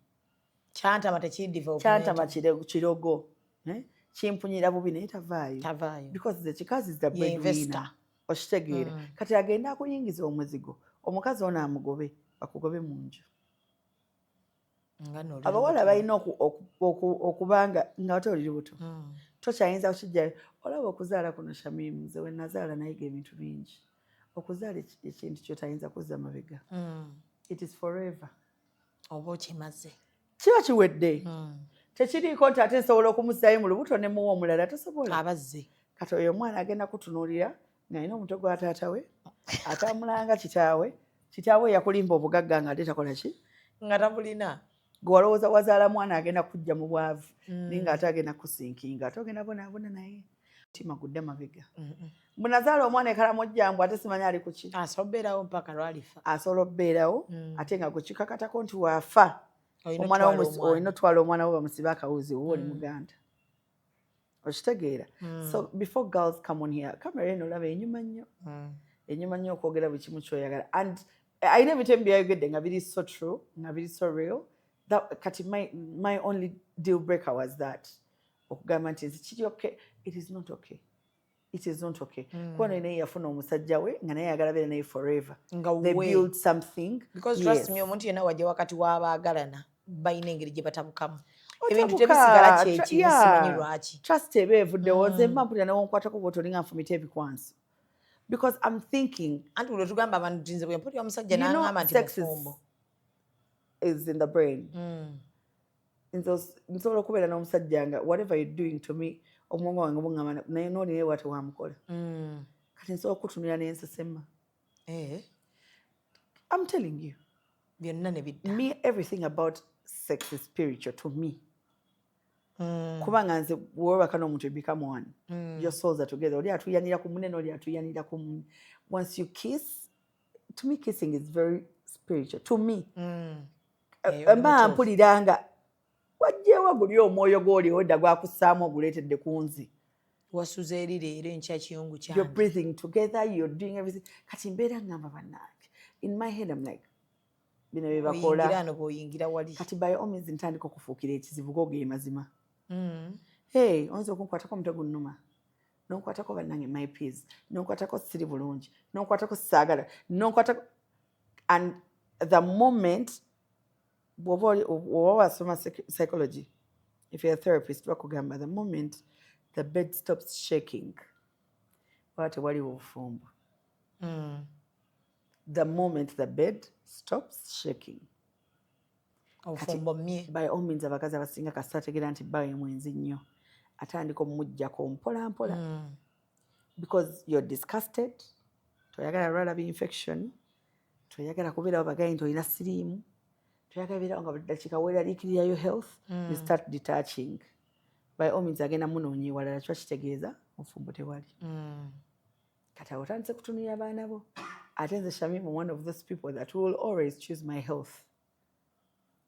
Kyantama tekiri development. Kyantama kirogo, eh? Kimpunyira bubi naye tavaayo. Tavaayo. Because the kikazi is the Ye breadwinner. investor. Okitegeera? Kati agenda akuyingiza omuzigo, omukazi ono amugobe, bakugobe mu nju. Nga nno oli Abawala lubuto. balina okubanga nga ate oli lubuto, tokyayinza kukijjayo. Olaba okuzaala kuno, Shamimu, nze we nazaala nayiga ebintu bingi. Okuzaala ekintu kyotayinza kuzza mabega. It is forever. Oba okimaze. Kiba kiwedde. Tekiriiko nti ate nsobola okumuzzaayo mu lubuto ne muwa omulala, tosobola. Abazze. Kati oyo omwana agenda kutunuulira ng'alina omutwe gwa taata we, atambulanga kitaawe. Kitaawe yakulimba obugagga nga ate takola ki? Nga tabulina. Gwe walowooza wazaala mwana agenda kujja mu bwavu, naye ng'ate agenda kusinkinga, ate ogenda bonaabona naye mutima gudde mabega. Mbu nazaala omwana ekalamojjambu, ate simanyi ali ku ki. Asobola obeerawo mpaka lwalifa. Asobola okubeerawo, ate nga gwe kikakatako nti waafa Olina omwana wo otwala omwana. olina otwala omwana wo bamusibe akawuzi oba oli muganda. Okitegeera? So before girls come on here, kamera eno olaba enyuma nnyo, enyuma nnyo okwogera buli kimu kyoyagala. And alina ebintu ebimu byayogedde nga biri so true, nga biri so real, that kati my only deal breaker was that okugamba nti nze kiri okay. It is not okay, it is not okay. Kuba naye yafuna omusajja we nga naye ayagala beera naye forever. Nga They we. build something. Because trust me, omuntu yenna wajja wakati w'abaagalana balina engeri gye batabukamu ebintu, Otabuka, tebisigala kyekimu. Simanyi lwaki. Trust eba evuddewo. Nze mba mpulira newonkwatako bwoti olinga nfumita ebikwanso, because I'm thinking Anti buli lwetugamba abantu nti nze bwe mpulira omusajja You know, n'aŋŋamba nti sex mufumbo. is in the brain. Nze nsobola okubeera n'omusajja nga whatever you're doing to me, omwongo wange buŋŋamba naye nooli naye bwati wamukola. Kati nsobola okutunulira n'ensesema. I'm telling you. Byonna ne bidda. Me, everything about sex is spiritual to me, kubanga nze wewebaka n'omuntu, you become one. Your souls are together. Oli atuyanira ku munene, oli atuyanira ku munne. Once you kiss, to me kissing is very spiritual to me. Eh, oli Mba mutuufu. mpulira nga wajjeewo guli omwoyo gw'oli owedda gwakussaamu oguleetedde ku nze. Wasuze eri leero enkya kiyungu You're kyange. breathing together, you're doing everything. Kati mbeera ngamba bannange, in my head I'm like, bino bye Oyingira bakola. ano bw'oyingira wali. Kati by all means ntandika okufuukira ekizibu, go ge mazima. Hey, oyinza okunkwatako omutwe gunnuma, nonkwatako bannange my peace, nonkwatako siri bulungi, nonkwatako saagala, nonkwatako. And the moment bw'oba oba wasoma psychology, if you're a therapist, bakugamba the moment the bed stops shaking, waba tewaliwo bufumbo. The moment the bed stops shaking, Obufumbo mmye. by all means abakazi abasinga kasita ategeera nti bbawe mwenzi nnyo, atandika omuggyako mpola mpola, because you're disgusted, toyagala lwala infection, toyagala kubeerawo bagaye nti olina siriimu, toyagala beerawo nga buli dakiika weeraliikirira your health. You start detaching. By all means agenda munoonya ewalala, kiba kitegeeza obufumbo tewali. Kati awo otandise kutunulira abaana bo. Ate nze Shamimu, one of those people that will always choose my health.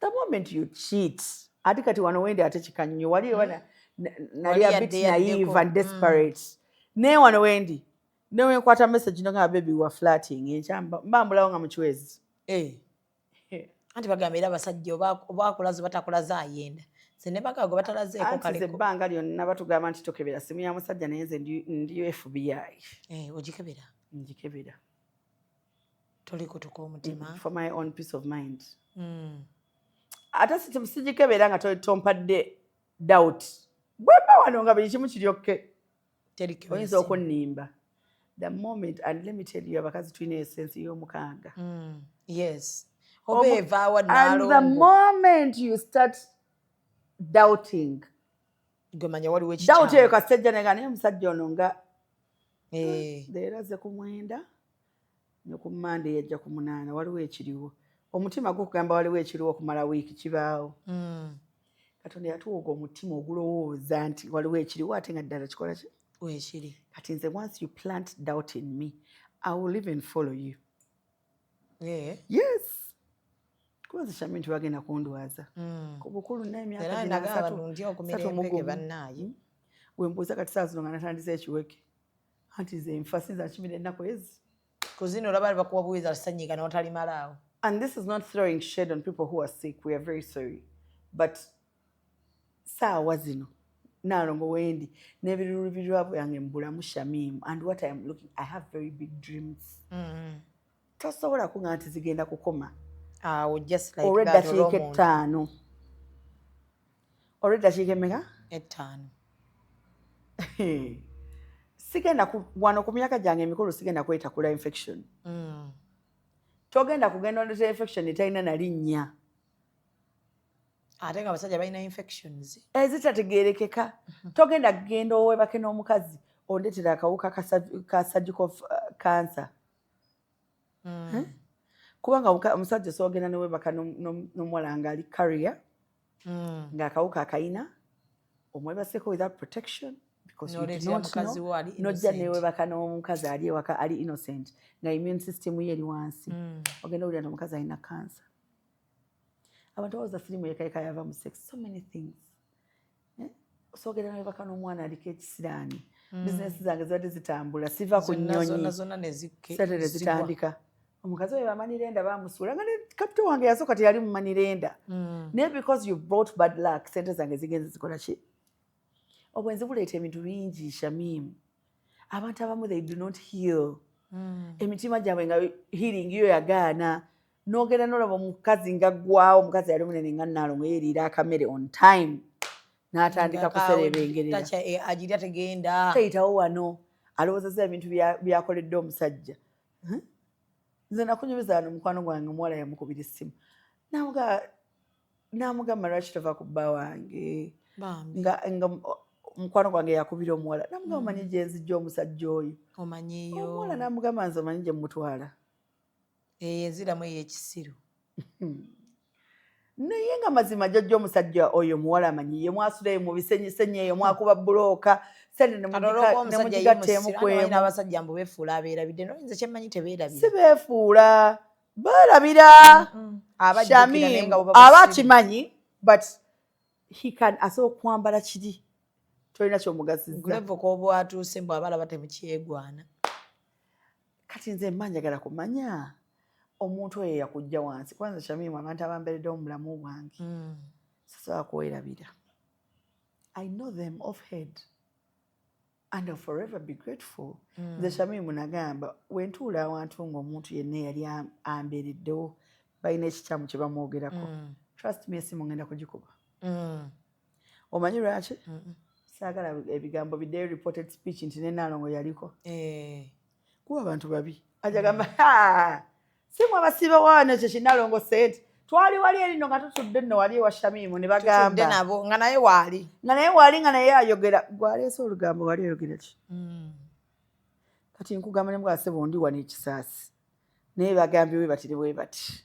The moment you cheat, ate kati wano wendi ate kika nnyo wali nali a bit Wali yadde naive yaddeko. and desperate, naye wano wendi newenkwata message nogamba baby wa flirting, enkya mbambulawo nga mukiwezi. Eh. Anti bagamba era abasajja oba akulaze oba takulaze ayenda, nze ne bagamba gwe batalazeeko Anti ze kaleko. Ebbanga lyonna batugamba nti tokebera simu ya musajja, naye nze ndi FBI. Eh, ogikebera. Ngikebera. Tolikutuka omutima. For my own peace of mind. Ate sigikebeera nga tompadde doubt. Bwemba wano nga buli kimu kiri okay, Terikebera oyinza simu. okunnimba the moment. And let me tell you, abakazi tulina e sense y'omukanga. Yes, oba evaawa. And the Nalongo moment you start doubting, gwe manya waliwo doubt eyo ekikyamu. Kasajja nega naye omusajja ono nga leero azze ku 9, ne ku Mande yajja ku 8, waliwo ekiriwo. Omutima gukugamba waliwo ekiriwo okumala wiiki, kibaawo. Katonda yatuwoga omutima ogulowooza nti waliwo ekiriwo, ate nga ddala kikola ki? Weekiri. Kati nze, once you plant doubt in me, I will even follow you. Yes, kuba nze Shami nti bagenda kundwaza ku bukulu n'emyaka Era gino nagamba 30 nti okumira 31. Empeke bannaaye. Wembuuza kati saa zino nga natandise ekiweke, anti nze nfa sinza nkimira ennaku ezi. Ku zino olaba bakuwa buwiza sanyiga n'otalimalaawo. And this is not throwing shade on people who are sick, we are very sorry, but saawa zino Naalongo wendi n'ebiruubirirwa byange mu bulamu, Shamimu, and what I am looking, I have very big dreams. Tosobola kuŋŋa nti zigenda kukoma awo just like that. Olw'eddakiika Olw'omuntu. 5, olw'eddakiika emeka? 5. Sigenda wano ku myaka gyange emikulu sigenda kwetakula infection. Togenda kugenda ondeta infection etalina na linnya. Ate nga abasajja balina infections ezitategerekeka. Togenda kugenda owebake n'omukazi ondetera akawuka ka surgical cancer. Eh? Kubanga omusajja osogenda newebaka n'omuwala ng'ali carrier, ng'akawuka akayina, omwebaseko without protection because you do N'oleetera not mukazi know. wo ali Nojja innocent. Newebaka n'omukazi ali ewaka ali innocent nga immune system ye eri wansi. Ogenda owulira nti omukazi alina cancer. Abantu balowooza sirimu yekayeka yava mu sex. So many things. Eh? Osogenda newebaka n'omwana aliko ekisiraani. Bizinesi zange zibadde zitambula, siva ku Zonna, nnyonyi, zonna, zonna ne sente ne zigwa. zitandika. Omukazi oyo ba money lender bamusuula, nga ne capital wange yasooka teyali mu money lender, naye because you brought bad luck, sente zange zigenze zikola ki? Obwenzi buleeta ebintu bingi, Shamimu. Abantu abamu, they do not heal. Emitima gyabwe nga healing yo yagaana. Nogenda nolaba omukazi nga ggwawo, omukazi yali omunene nga Naalongo, yeeriira akamere on time, n'atandika kuserebengerera. Agirya tegenda. Teyitawo wano, alowoozezza ebintu byakoledde omusajja. Huh? Nze nakunyumiza wano mukwano gwange omuwala yamukubira essimu n'amugamba, "Lwaki tova ku bba wange?" Bambi. Nga mukwano gwange yakubira omuwala n'amugamba, "Omanyi gye nzijja omusajja oyo?" Omanyiyo. Omuwala n'amugamba, "Nze omanyi gye mutwala?" Eyo enziramu ey'ekisiru. Naye nga mazima jjajja omusajja oyo omuwala amanyi ye mwasulayo mu bisenyisenyi eyo, mwakuba bulooka sente Kati olwokuba omusajja nemugigatta emu yemusiru ku emu. abasajja mbu beefuula abeerabidde, noyinza kyemmanyi tebeerabira. Si beefuula, beerabira. Abajjukira naye Shamim nga buba aba busiru. akimanyi, but he can asobola okwambala kiri, tolina kyomugasiza. Gulevo k'oba atuuse mbu abalaba temukyegwana. Kati nze mba njagala kumanya omuntu oyo yakujja wansi. Kwanza Shamimu, abantu abambeereddewo mu bulamu bwange sisobola kwerabira. I know them off head and I'll forever be grateful. Nze Shamimu nagamba, wentuula awantu ng'omuntu yenna eyali ambeereddewo balina ekikyamu kye bamwogerako, trust me, esimu ngenda kugikuba. Omanyi lwaki? Saagala ebigambo biddeyo, reported speech nti ne Naalongo yaliko. Kuba abantu babi ajagamba, "Si mwe abasiiba wano ekyo kinalongo sente twali wali erino nga tutudde nno wali ewa Shamimu ne Tutudde bagamba nabo nga naye waali." Nga naye waali, nga naye ayogera. Gwaleese olugambo, wali oyogera ki? Kati nkugamba ne mbwase bondi wano ekisaasi, naye bagambye bwe bati ne bwe bati,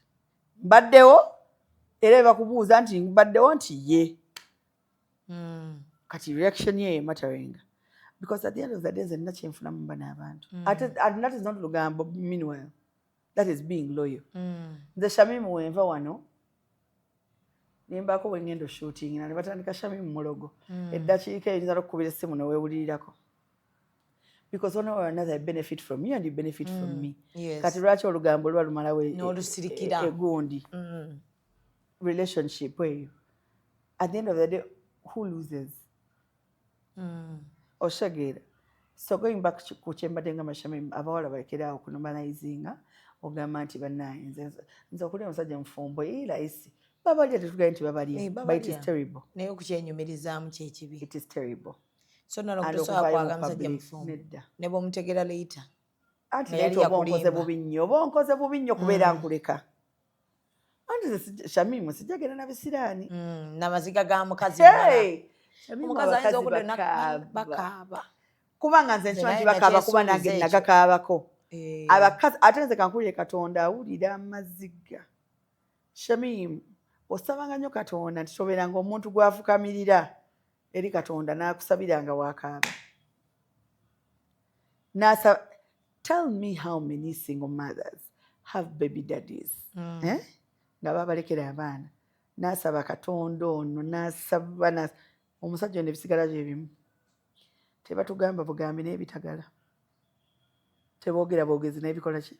mbaddewo, era bwe bakubuuza nti mbaddewo nti ye. Kati reaction ye ematteringa because at the end of the day nze nina kyenfunamu mba n'abantu. Ate and that is not lugambo, meanwhile that is being loyal. Nze Shamimu wenva wano nembaako bwengenda oshooting na ne batandika Shamimu mulogo, eddakiika eyinza n'okukubira essimu neweewulirirako because one way or another I benefit from you and you benefit from me. Kati lwaki olugambo luba lumalawo N'olusirikira. Egundi relationship eyo? At the end of the day, who loses? Oshegeera? So going back ku kyembadde nga Mashami, abawala balekeraawo kunormalizinga Ogamba nti bannaye, nze okulya omusajja mufumbo iraisi. Babalya, tetugaye nti babalya, Eh, but it is babalya. terrible. Naye okukyenyumirizaamu kyekibi. It is terrible. So nalo And tosobola okuvaayo mu kwagala musajja public, mufumbo nedda. Ne bw'omutegeera later Anti nga naye yali oba onkoze yakulimba. bubi nnyo, oba onkoze bubi nnyo kubeera nkuleka. Anti nze Shamimu, sijjagenda na bisiraani. N'amaziga ga mukazi mulala. Hey! Shamimu, Omukazi ayinza abakazi okudda bakaaba. Bakaaba. Kubanga nze Nze nkimanyi naye nti bakaaba, kuba nange nakyesuubiza ekyo. nagakaabako. Eh. Abakazi, ate nze kankulire, Katonda awulira amaziga. Shamimu, osabanga nnyo Katonda nti tobeeranga omuntu gwafukamirira eri Katonda n'akusabira nga wakaaba. Nasa, tell me how many single mothers have baby daddies, eh? Nga babalekera abaana, n'asaba Katonda ono, n'asaba omusajja ono, ebisigala bye bimu. Tebatugamba bugambi n'ebitagala, teboogera bwogezi n'ebikola ki.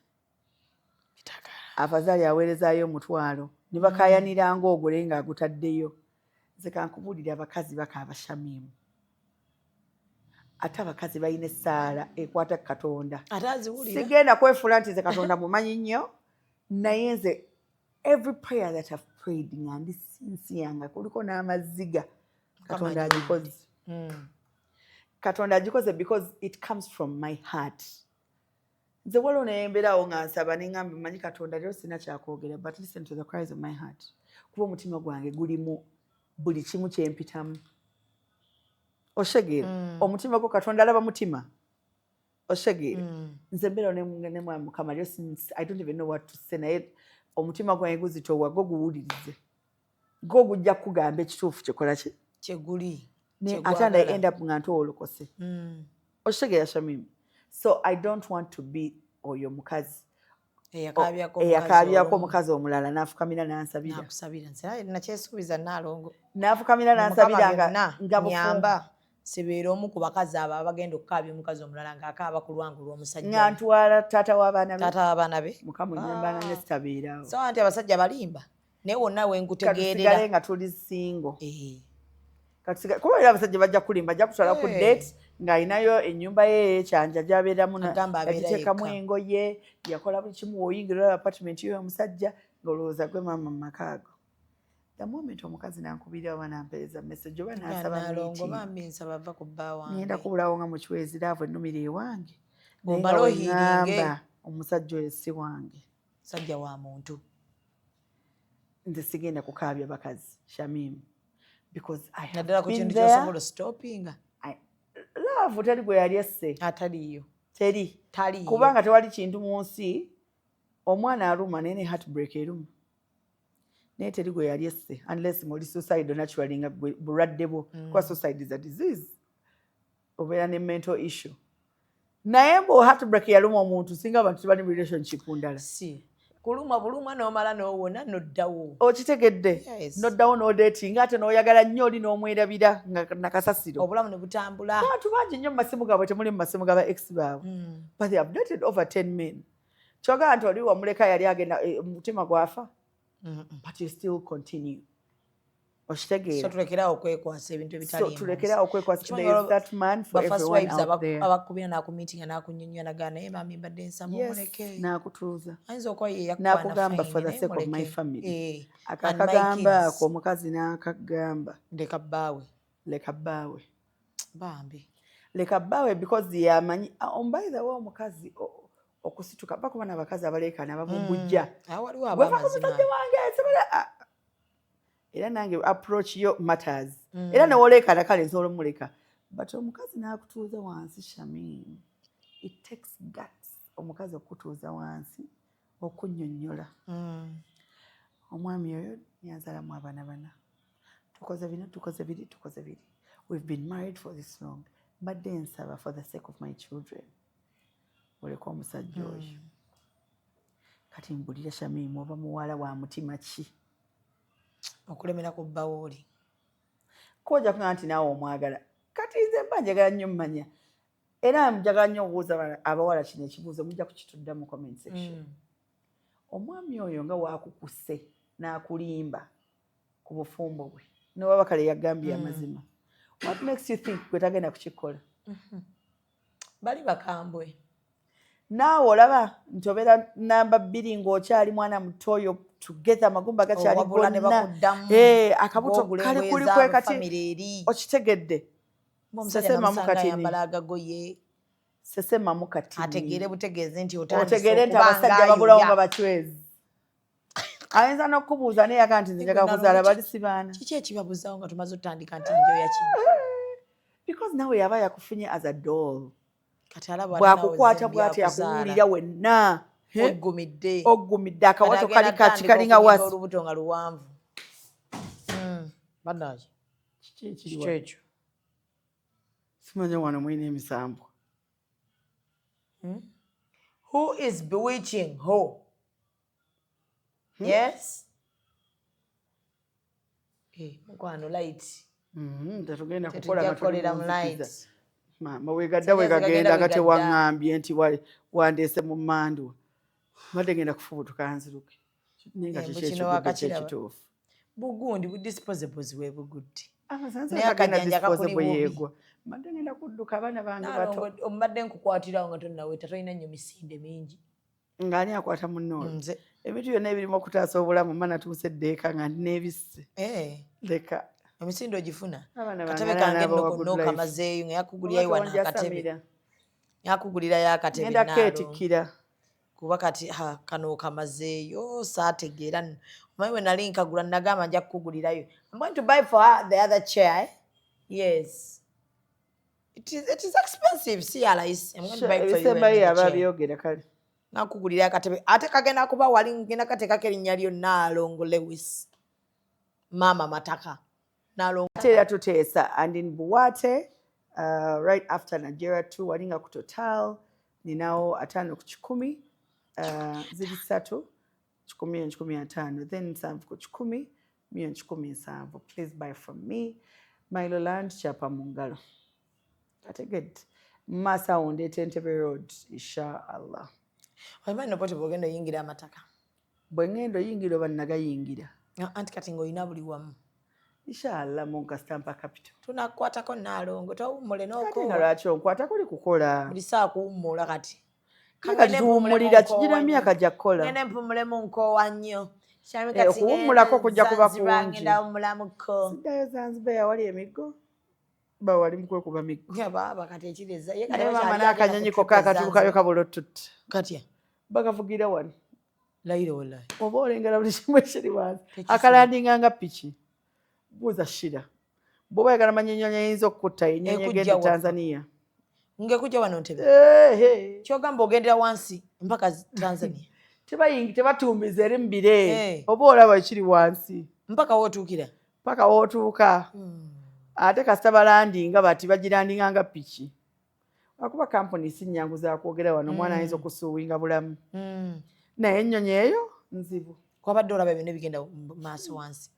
Afazaali aweerezaayo 10,000 ne bakaayaniranga ogwo, naye ng'agutaddeyo. Nze kankubuulira, abakazi bakaaba, Shamimu, ate abakazi balina essaala ekwata ku Katonda. Ate aziwulira. Sigenda kwefuula nti nze Katonda mumanyi nnyo, naye nze every prayer that I've prayed nga ndi sincere, nga kuliko n'amaziga, Katonda agikoze. Katonda agikoze because it comes from my heart. Nze waliwo neyembeerawo nga nsaba neŋŋamba, manyi Katonda, leero sina kyakwogera, but listen to the cries of my heart, kuba omutima gwange gulimu buli kimu kyempitamu. Oshegeera? Omutima gwo, Katonda alaba mutima. Oshegeera? Nze mbeerawo nemwa Mukama, leero I don't even know what to say, naye omutima gwange guzitowa, gwo guwulirize, gwo gujja kukugamba ekituufu kyekola ki. Kyeguli. Ate and I end up nga ntowolokose. Okitegeera, Shamimu? So I don't want to be oyo mukazi eyakaabyako. Eyakaabyako omukazi omulala n'afukamira n'ansabira. Nakusabira. Nze nakyesuubiza, Naalongo. N'afukamira n'ansabira nga nga bufumbo. Nyamba sibeera omu ku bakazi abo abagenda okukaabya omukazi omulala ng'akaaba ku lwangu lw'omusajja. Nga ntwala taata w'abaana be. Taata w'abaana be. Mukama onyambanga ne sitabeerawo. So nti abasajja balimba, naye wonna wenkutegeerera. Katusigale nga tuli single. Eh. Kuba era abasajja bajja kulimba, bajja kutwala ku Eh. date ng'alinayo ennyumba ye ekyanja gy'abeeramu, Agamba abeera yagiteekamu yekka. engoye, yakola buli kimu. Woyingira olaba apartment y'oyo omusajja, ng'olowooza gwe maama mu maka ago. The moment omukazi nankubirira oba nampeereza message oba nansaba Naalongo, meeting, bambi nsaba va ku bba wange. Ngenda kubulawo nga mukiwezi laavu ennumira ewange. Naye Omale nga ohiringe. weŋŋamba omusajja oyo si wange. Musajja wa muntu. Nze sigenda kukaabya bakazi, Shamimu, because I have Naddala ku been kintu there. kyosobola ostopinga. Love teri gwe yali esse. Ataliiyo. Teri. Taliiyo. Kubanga tewali kintu mu nsi, omwana aluma, naye ne heartbreak eruma, naye teri gwe yali esse unless ng'oli suicide naturally, nga gwe bulwadde bwo, kuba suicide is a disease, obeera ne mental issue. Naye mbu heartbreak yaluma omuntu, singa abantu tebali mu relationship ndala. Si kulumwa bulumwa n'omala n'owona n'oddawo. Okitegedde? Yes. Noddawo n'odatinga, ate n'oyagala nnyo oli n'omwerabira nga nakasasiro. Obulamu ne butambula. Abantu bangi nnyo mu masimu gaabwe temuli mu masimu gaba ex baabwe, but they have dated over 10 men. Kyogamba nti oli wamuleka yali agenda, omutima gwafa, but you still continue. Okitegeera? So tulekerawo okwekwasa ebintu So ebitaliimu. tulekerawo okwekwasa. There is that man for everyone out there. Abakubira nakumiitinga nakunyonyola, nagaa, naye mami mbadde nsaba omuleke. Nakutuuza. Ayinza okuba ye yakukwana. Nakugamba, for fine, the sake of my naye muleke. family. Eh, Aka and my akagamba kids. ako omukazi n'akagamba. Leka bbaawe. Leka bbaawe. Bambi. Leka bbaawe, because yamanyi. Oh, by the way, omukazi okusituka bakuba n'abakazi abaleekaana ababumbujja. Awo waliwo Bweva ku ab'amazima. musajja wange sobola, ah. Era nange approach yo matters. Era newoleekaana, kale nsobola omuleka, but omukazi n'akutuuza wansi, Shamim, it takes guts omukazi okutuuza wansi okunnyonnyola, omwami oyo yanzalamu abaana bana, tukoze bino, tukoze biri, tukoze biri, we've been married for this long, mbadde nsaba for the sake of my children oleke omusajja oyo. Kati mbulira, Shamimu, oba muwala wa mutima ki okulemera ku bbawo oli? Kojja kugaa nti naawe omwagala. Kati nze mba njagala nnyo mmanya, era njagala nnyo okubuuza abawala kino ekibuuzo, mujja kukitudda mu comment section. Omwami oyo nga wakukuse n'akulimba ku bufumbo bwe, newaba kale yagambye amazima, what makes you think gwe tagenda kukikola? Bali bakambwe. Naawe olaba nti obeera namba 2 ng'okyali mwana muto oyo together, amagumba gakyali Owabula ne gonna. bakuddamu. Eh, akabuto Ng'ogulemweza kali kuli kwe kati family eri. Okitegedde? Omusajja Sesemamu namusanga katini. ayambala agagoye. Sesemamu katini. Ategeere butegeeze nti otandise Otegeere nti okuba abasajja ng'ayoya. babulawo nga bacwezi. Ayinza n'okukubuuza naye yagaa nti nze njagala kuzaala bali si baana. Kiki ekibabuzaawo nga tumaze otandika nti njoya ki? Because nawe yaba yakufunye as a doll. Kati alaba Bw'akukwata bw'ati akuwulira wenna. He? Oggumidde. Oggumidde akawato Kati kali agenda kati kalinga atandika wasi. okunyuga olubuto nga luwanvu. Bannange. Kiki ekiri Kiki wano? ekyo? Simanya wano mulina emisambu. Who is bewitching who? Yes? Eh, mukwano light. Tetugenda Tetujja kukola nga tuli kukolera mu mu nzikiza. light. Maama wegadda Sajja wegagenda zigagenda nga wegadda. tewaŋŋambye nti wandeese mu mmandu. Mbadde ngenda kufubutuka nziruke. Naye nga Eh, kiki mbu kino ekigudde wakakiraba. kyekituufu. Bugundi bu disposables we bugudde. Amasansa Naye agagenda akajanja kakuli disposable bubi. yeegwa. Mbadde ngenda kudduka abaana bange bato. Nalongo mbadde nkukwatirawo nga tonnaweta tolina nnyo misinde mingi. Ng'ani akwata munno olwo? Nze. Ebintu byonna ebirimu okutaasa obulamu mma natuuse eddeeka nga ndina ebisse. Eh. Leka. Emisinde ogifuna. Abaana bange Katebe nana kange nno abawa konna good life. okamazeeyo nga yakugulirayo Oba wano akatebe. tonjasamira. Yakugulirayo akatebe Ngenda Nalongo. keetikkira. Kuba kati ha, kano okamazeeyo saategeera nno. Omanyi bwe nali nkagula nagamba nja kukugulirayo. I'm going to buy for her the other chair. Eh? Yes. It is expensive, si ya rahisi. I'm going to buy for you Ebisembayo another yaba chair. abyogera kale. Nakugulira akatebe ate kagenda kuba wali ngenda kateekako erinnya lyo Naalongo Lewis. Maama Mataka. Naalongo. Ate era tuteesa and in Buwate right after Nigeria 2 walinga ku Total ninawo 50 ku 100, ziri 3 1,150, then 7 ku 100 1,170,000. Please buy from me. Milo Land kyapa mu ngalo ategedde mu maaso awo ndeeta Entebbe Road, inshallah. Omanyi no pote bw'ogenda oyingira amataka. Bwe ŋŋenda oyingira oba nagayingira? Ah, anti kati ng'olina buli wamu. Inshallah munkasita mpa capital. Tunakukwatako Naalongo towummule Ate nga n'okoowa. lwaki onkwata kuli kukola? Buli ssaawa kuwummula kati. Naye kati tuwummulira kigira myaka gya kukola. Ngende mpumulemu nkoowa nnyo. Kyami Eh, kati okuwummulako ngenda kujja kuba Zanzibar, kungi. ngenda wummulamuko. Siddayo Zanzibar awali emiggo bawali mu kwekuba miggo. Nga baaba kati ekireza. Ye kati Naye maama bakyali agenda ku n'akanyonyi trip kokka e akatuukayo Zanzibar. kabula otutta. Katya? Bakavugira wano. Layira wallahi. Oba olengera buli kimu ekiri wansi. Tekisula. Akalandinga nga piki. Buuza Shira. Bw'oba oyagala manya ennyonyi eyinza okukutta ennyonyi Ekujja egenda e wa? Tanzania. Ng'ekujja wano Ntebe. Ehe. Kyogamba ogendera wansi mpaka Tanzania. Tebatuumiza eri mu bire. Eh. Oba olaba ekiri wansi. Mpaka w'otuukira. Paka w'otuuka. Ate kasita balandinga bati bagirandinga nga piki. Lwakuba kampuni si nnyangu za kwogera wano omwana ayinza okusuuwinga bulamu. Naye ennyonyi eyo nzibu. Kwabadde olaba byonna ebigenda mu maaso wansi.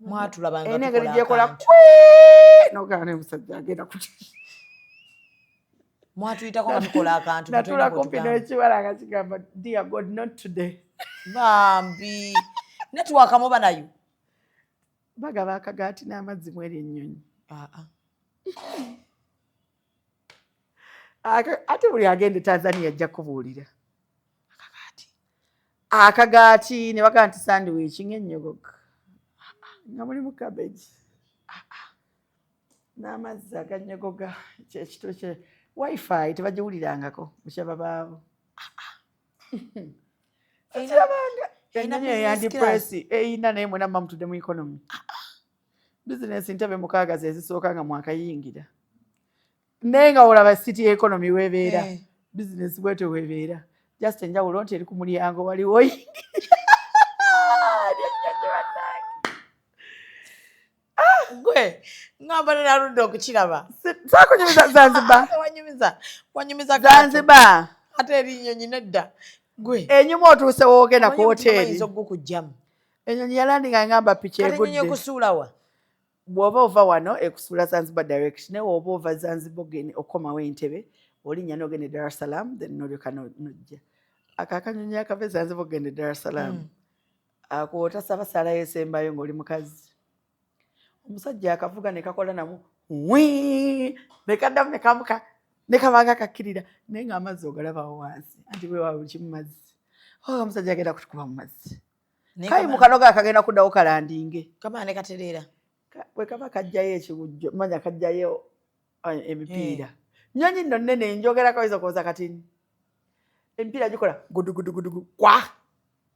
Mwatulaba nga Erina engeri tukola gyekola akantu. kwii n'ogamba naye musajja agenda kuti. Mwatuyitako nga tukola akantu nga Natula tolina kumpi bw'otugamba. n'ekibala nga kigamba dear God, not today. Bambi. Network muba nayo. Bagaba akagaati n'amazzi mu eri ennyonyi. Ah, ah. Ate buli agenda e Tanzania ajja kubuulira. Akagaati. Akagaati ne bagamba nti sandwich ng'ennyogoga nga mulimu cabbage n'amazzi agannyogoga kyekito kye wifi tebagiwulirangako bukyaba baabo. Kirabanga Erina ennyonyi eyo business class. yandi eyina naye mwena muba mutudde mu economy. Bizinesi ntebe 6 ze zisooka nga mwakayingira naye nga olaba city economy weebeera. Eh. Bizinesi bwetyo weebeera just enjawulo nti eri ku mulyango waliwo oyingira. Gwe ngamba naludde okukiraba. Saakunyumiza Zanzibar? Wanyumiza wanyumiza kaato. Zanzibar. Ate eri nnyonyi nedda gwe. Enyuma otuuse woogenda ku Omanyi omutima hoteeri. bayinza okugukugjamu. Ennyonyi yalandinga ngamba piki Kati ennyonyi egudde. ekusuula wa? Bw'oba ova wano ekusuula Zanzibar direct, naye bw'oba ova Zanzibar ogende okomawo Entebe olinnya n'ogenda e Dar es Salaam, then n'olyoka nojja. Ako akanyonyi akava e Zanzibar ogenda e Dar es Salaam ako otasaba saalayo esembayo ng'oli mukazi. Omusajja akavuga ne kakola namu wi ne kaddamu ne kamuka. Ne kabanga kakkirira, naye ng'amazzi ogalabawo wansi, anti bwewa buli kimu mazzi. Oh, omusajja agenda kutukuba mu mazzi. Kayi mu kanoga akagenda kuddawo kalandinge. Kamala ne katereera. Bwe kaba kajjayo ekiwujjo, manya kajjayo emipiira. Nnyonyi nno nnene, njogerako oyinza okuwoza kati emipiira gikola gudugudugudugu kwa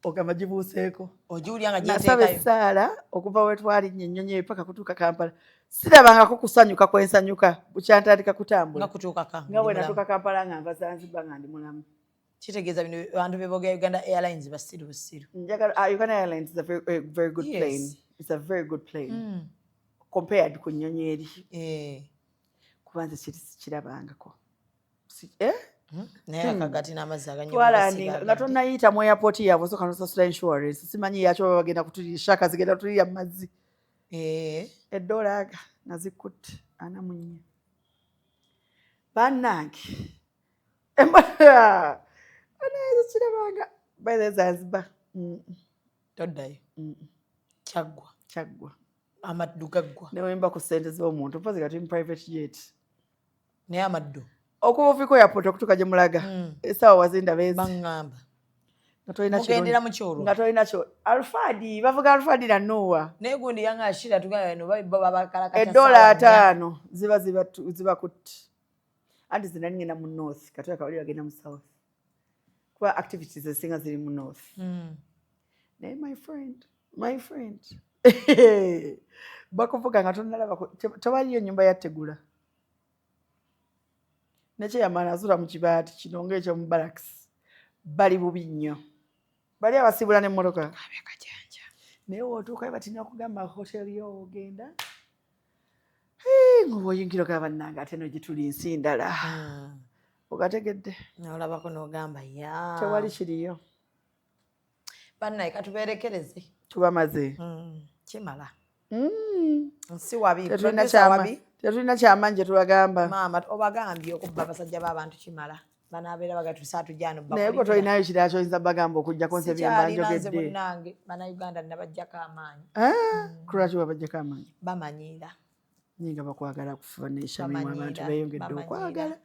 ogamba gibuuseeko. Ogiwulira nga Nasaba gyeteekayo. Essaala okuva we twalinnya ennyonyi eyo paka kutuuka Kampala, sirabangako kusanyuka kwensanyuka bukyantandika kutambula. Nga kutuukaka. Nga bwe natuuka Kampala nga nva Zanzibar nga ndi mulamu. Kitegeeza bino bantu beboogera Uganda Airlines basiru busiru. Njagala Uganda Airlines is a very good plane. It's a very good plane compared ku nnyonyi eri. Kuba nze kiri sikirabangako. Eh? Naye akagati n'amazzi aganywa. Twalandinga nga tonnayita mu airport yaabwe, osooka nosasula insurance. Simanyi yaki oba bagenda kutulira shark zigenda kutulira mu mazzi. Eddoola aga nga zikutte 44, bannange. Bannange, kirabanga by the Zanzibar. Toddayo, kyaggwa. Kyaggwa. Amaddu gaggwa. Newemba ku ssente z'omuntu, mpozi nga tuli mu private jet. Naye amaddu. Okuva ofiiko airport okutuuka gye mulaga, essaawa wazindaba ezi. Baŋŋamba. Nga tolina. Mugendera mu kyolwo. Nga tolina kyo. Alufadi bavuga Alufadi na Noah. Naye gundi yanga ashira tugamba no bo babakalakata. Eddoola 50 ziba kutti, anti zinali ngenda mu north, katulaka wali bagenda mu south, kuba activities ezisinga ziri mu north. Naye my friend, my friend, bakuvuga nga tonalaba tewaliyo ennyumba yattegula nekyeyamaana azula mu kibaati kino ngaekyomu barracks. Bali bubi nnyo, bali abasiibula n'emmotoka, naye wootuukayo batina okugamba hotel yo ogenda nga oyingira ogaba bannange, ate no gye tuli nsi ndala. Ogategedde? Nolabako n'ogamba ya. Tewali kiriyo. Bannaye, katubeerekereze. Tubamaze. Kimala. Nsi wabi. Tetulina Producer kyama. Wabi. Tetulina kyamaanyi gye tubagamba. Maama, obagambye okubba abasajja b'abantu kimala, banaabeera bagatusa atujano. Naye gwe tolinayo kirala kyoyinza bagamba okuggyako nze byemba Sikyalina nze. njogedde? Munnange, Bannayuganda nabajjako amaanyi. Kulwaki wabajjako amaanyi? Bamanyiira. Naye nga bakwagala kufa neshamimu. Bamanyiira, Abantu beeyongedde bamanyiira. okwagala.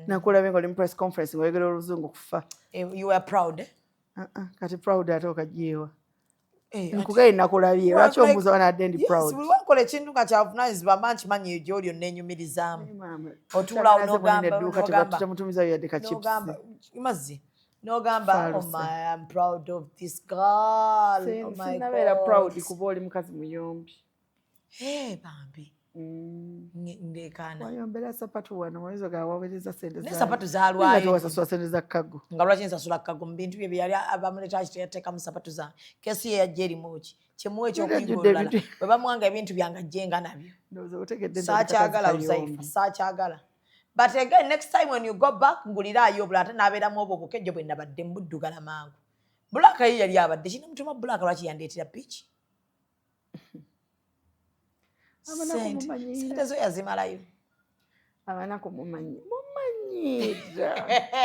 Nakulabye nga oli mu press conference ng'oyogera oluzungu kufa. Eh, you were proud, eh? Ah, ah, kati proud ate okaggyewa? Eh, Nkugaye nakulabye, lwaki ombuuza wanadde ndi Yes, proud? Buli wakola ekintu nga kyavunanyizibwa mba nkimanyi eyo gy'oli oneenyumirizaamu. Otuulaawo Kyagala nze mwennyini n'ogamba edduuka temutumizayo yadde ka chips. N'ogamba mazzi n'ogamba, "Oh Faaluse. my, I'm proud of this girl. Oh my Sinabeera God." proud kuba oli mukazi muyombi. Eh, bambi. Ndeekaana. Wayombera sapatu wano, wayinza ogaba waweereza sente. Naye sapatu zaalwayo. Tewasasula sente za kago. Nga lwaki nsasula kago mu bintu bye byeyali abamuleeta? Ki teyateekamu sapatu zange? Kesi ye yajja erimu ki kyemuwa ekyokuyiga? Yajjudde Olulala ebintu. bwe bamuwanga ebintu byange ajjenga nabyo. Ndowooza otegedde nti Saakyagala. oli kakazi Uzaifa, kayombi. saakyagala, but again, next time when you go back, nguliraayo obula ate n'abeeramu obwo obukejjo bwe nabadde mbuddugala mangu. Black ye yali abadde kinamutuma. Black lwaki yandeetera piki? Abanaku Sente mumanyiira. sente zo yazimalayo. Abanaku mumanyi mumanyiira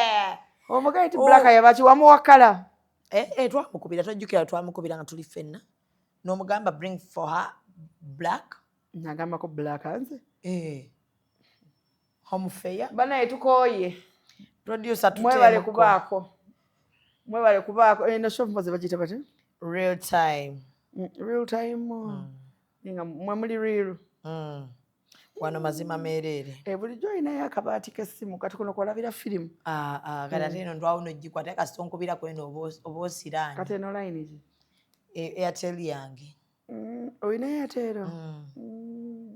omugaye ti Black yabaki wamuwakala. Eh, eh, twamukubira, tojjukira twamukubira nga tuli ffenna n'omugamba bring for her black. Nagambako Black nze? Eh. Home fair. Banaye, tukooye. Producer. Mwebale Tuteemuko. kubaako, mwebale kubaako. Eno show mpozi bagiyita bati? Real time. Real time. Nga mwe muli real. Wano mazima meereere. Eh, bulijjo olinayo akabaati k'essimu, kati kuno kwolabira firimu. Ah, ah, kati ate eno ndwawo nogikwata kasita onkubirako eno oba osiraanye. Kati eno line ki? Airtel yange. Olinayo ate ero?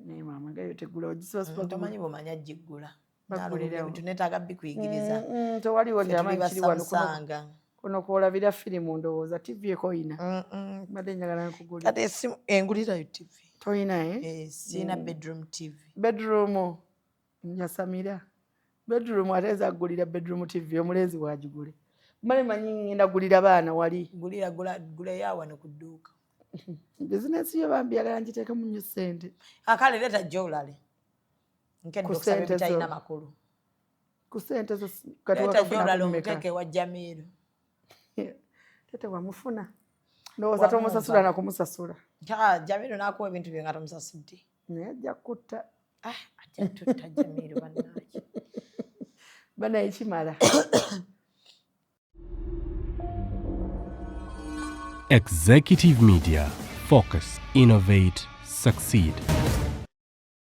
Naye maama, gayo tegula ogisibasiba. Tomanyi bwomanya giggula. Baggulirawo. Ebintu neetaaga bikuyigiriza. Tewaliwo Ffe tuli njamanyi kiri wano kuno. basamusanga. Kuno kwolabira firimu, ndowooza TV ekoyina, mbadde njagala nkugulira. Kati esimu engulirayo TV. Toyina, eh? Eh, siina bedroom TV. Bedroom njasamira bedroom, ate ezaggulira bedroom TV omulenzi wagigule. Male manyi ngenda gulira baana wali. Gulira, gula, guleyo wano ku dduuka. Bizinesi yo bambi yagala ngiteekemu nnyo ssente. Akale leeta jolale nkedde Ku okusaba ssente zo. ebitalina makulu. Ku ssente zo kati Leeta wakafuna jolale kumeka? omuteeke ewa Jamiiro. Tete wamufuna, ndowooza tomusasula nakumusasula. Jamiiro n'akuwa ebintu bye nga tomusasudde. Naye ajja kutta. Ajja tutta Jamiiro, bannange. Banaye kimala. Executive Media. Focus, innovate, succeed.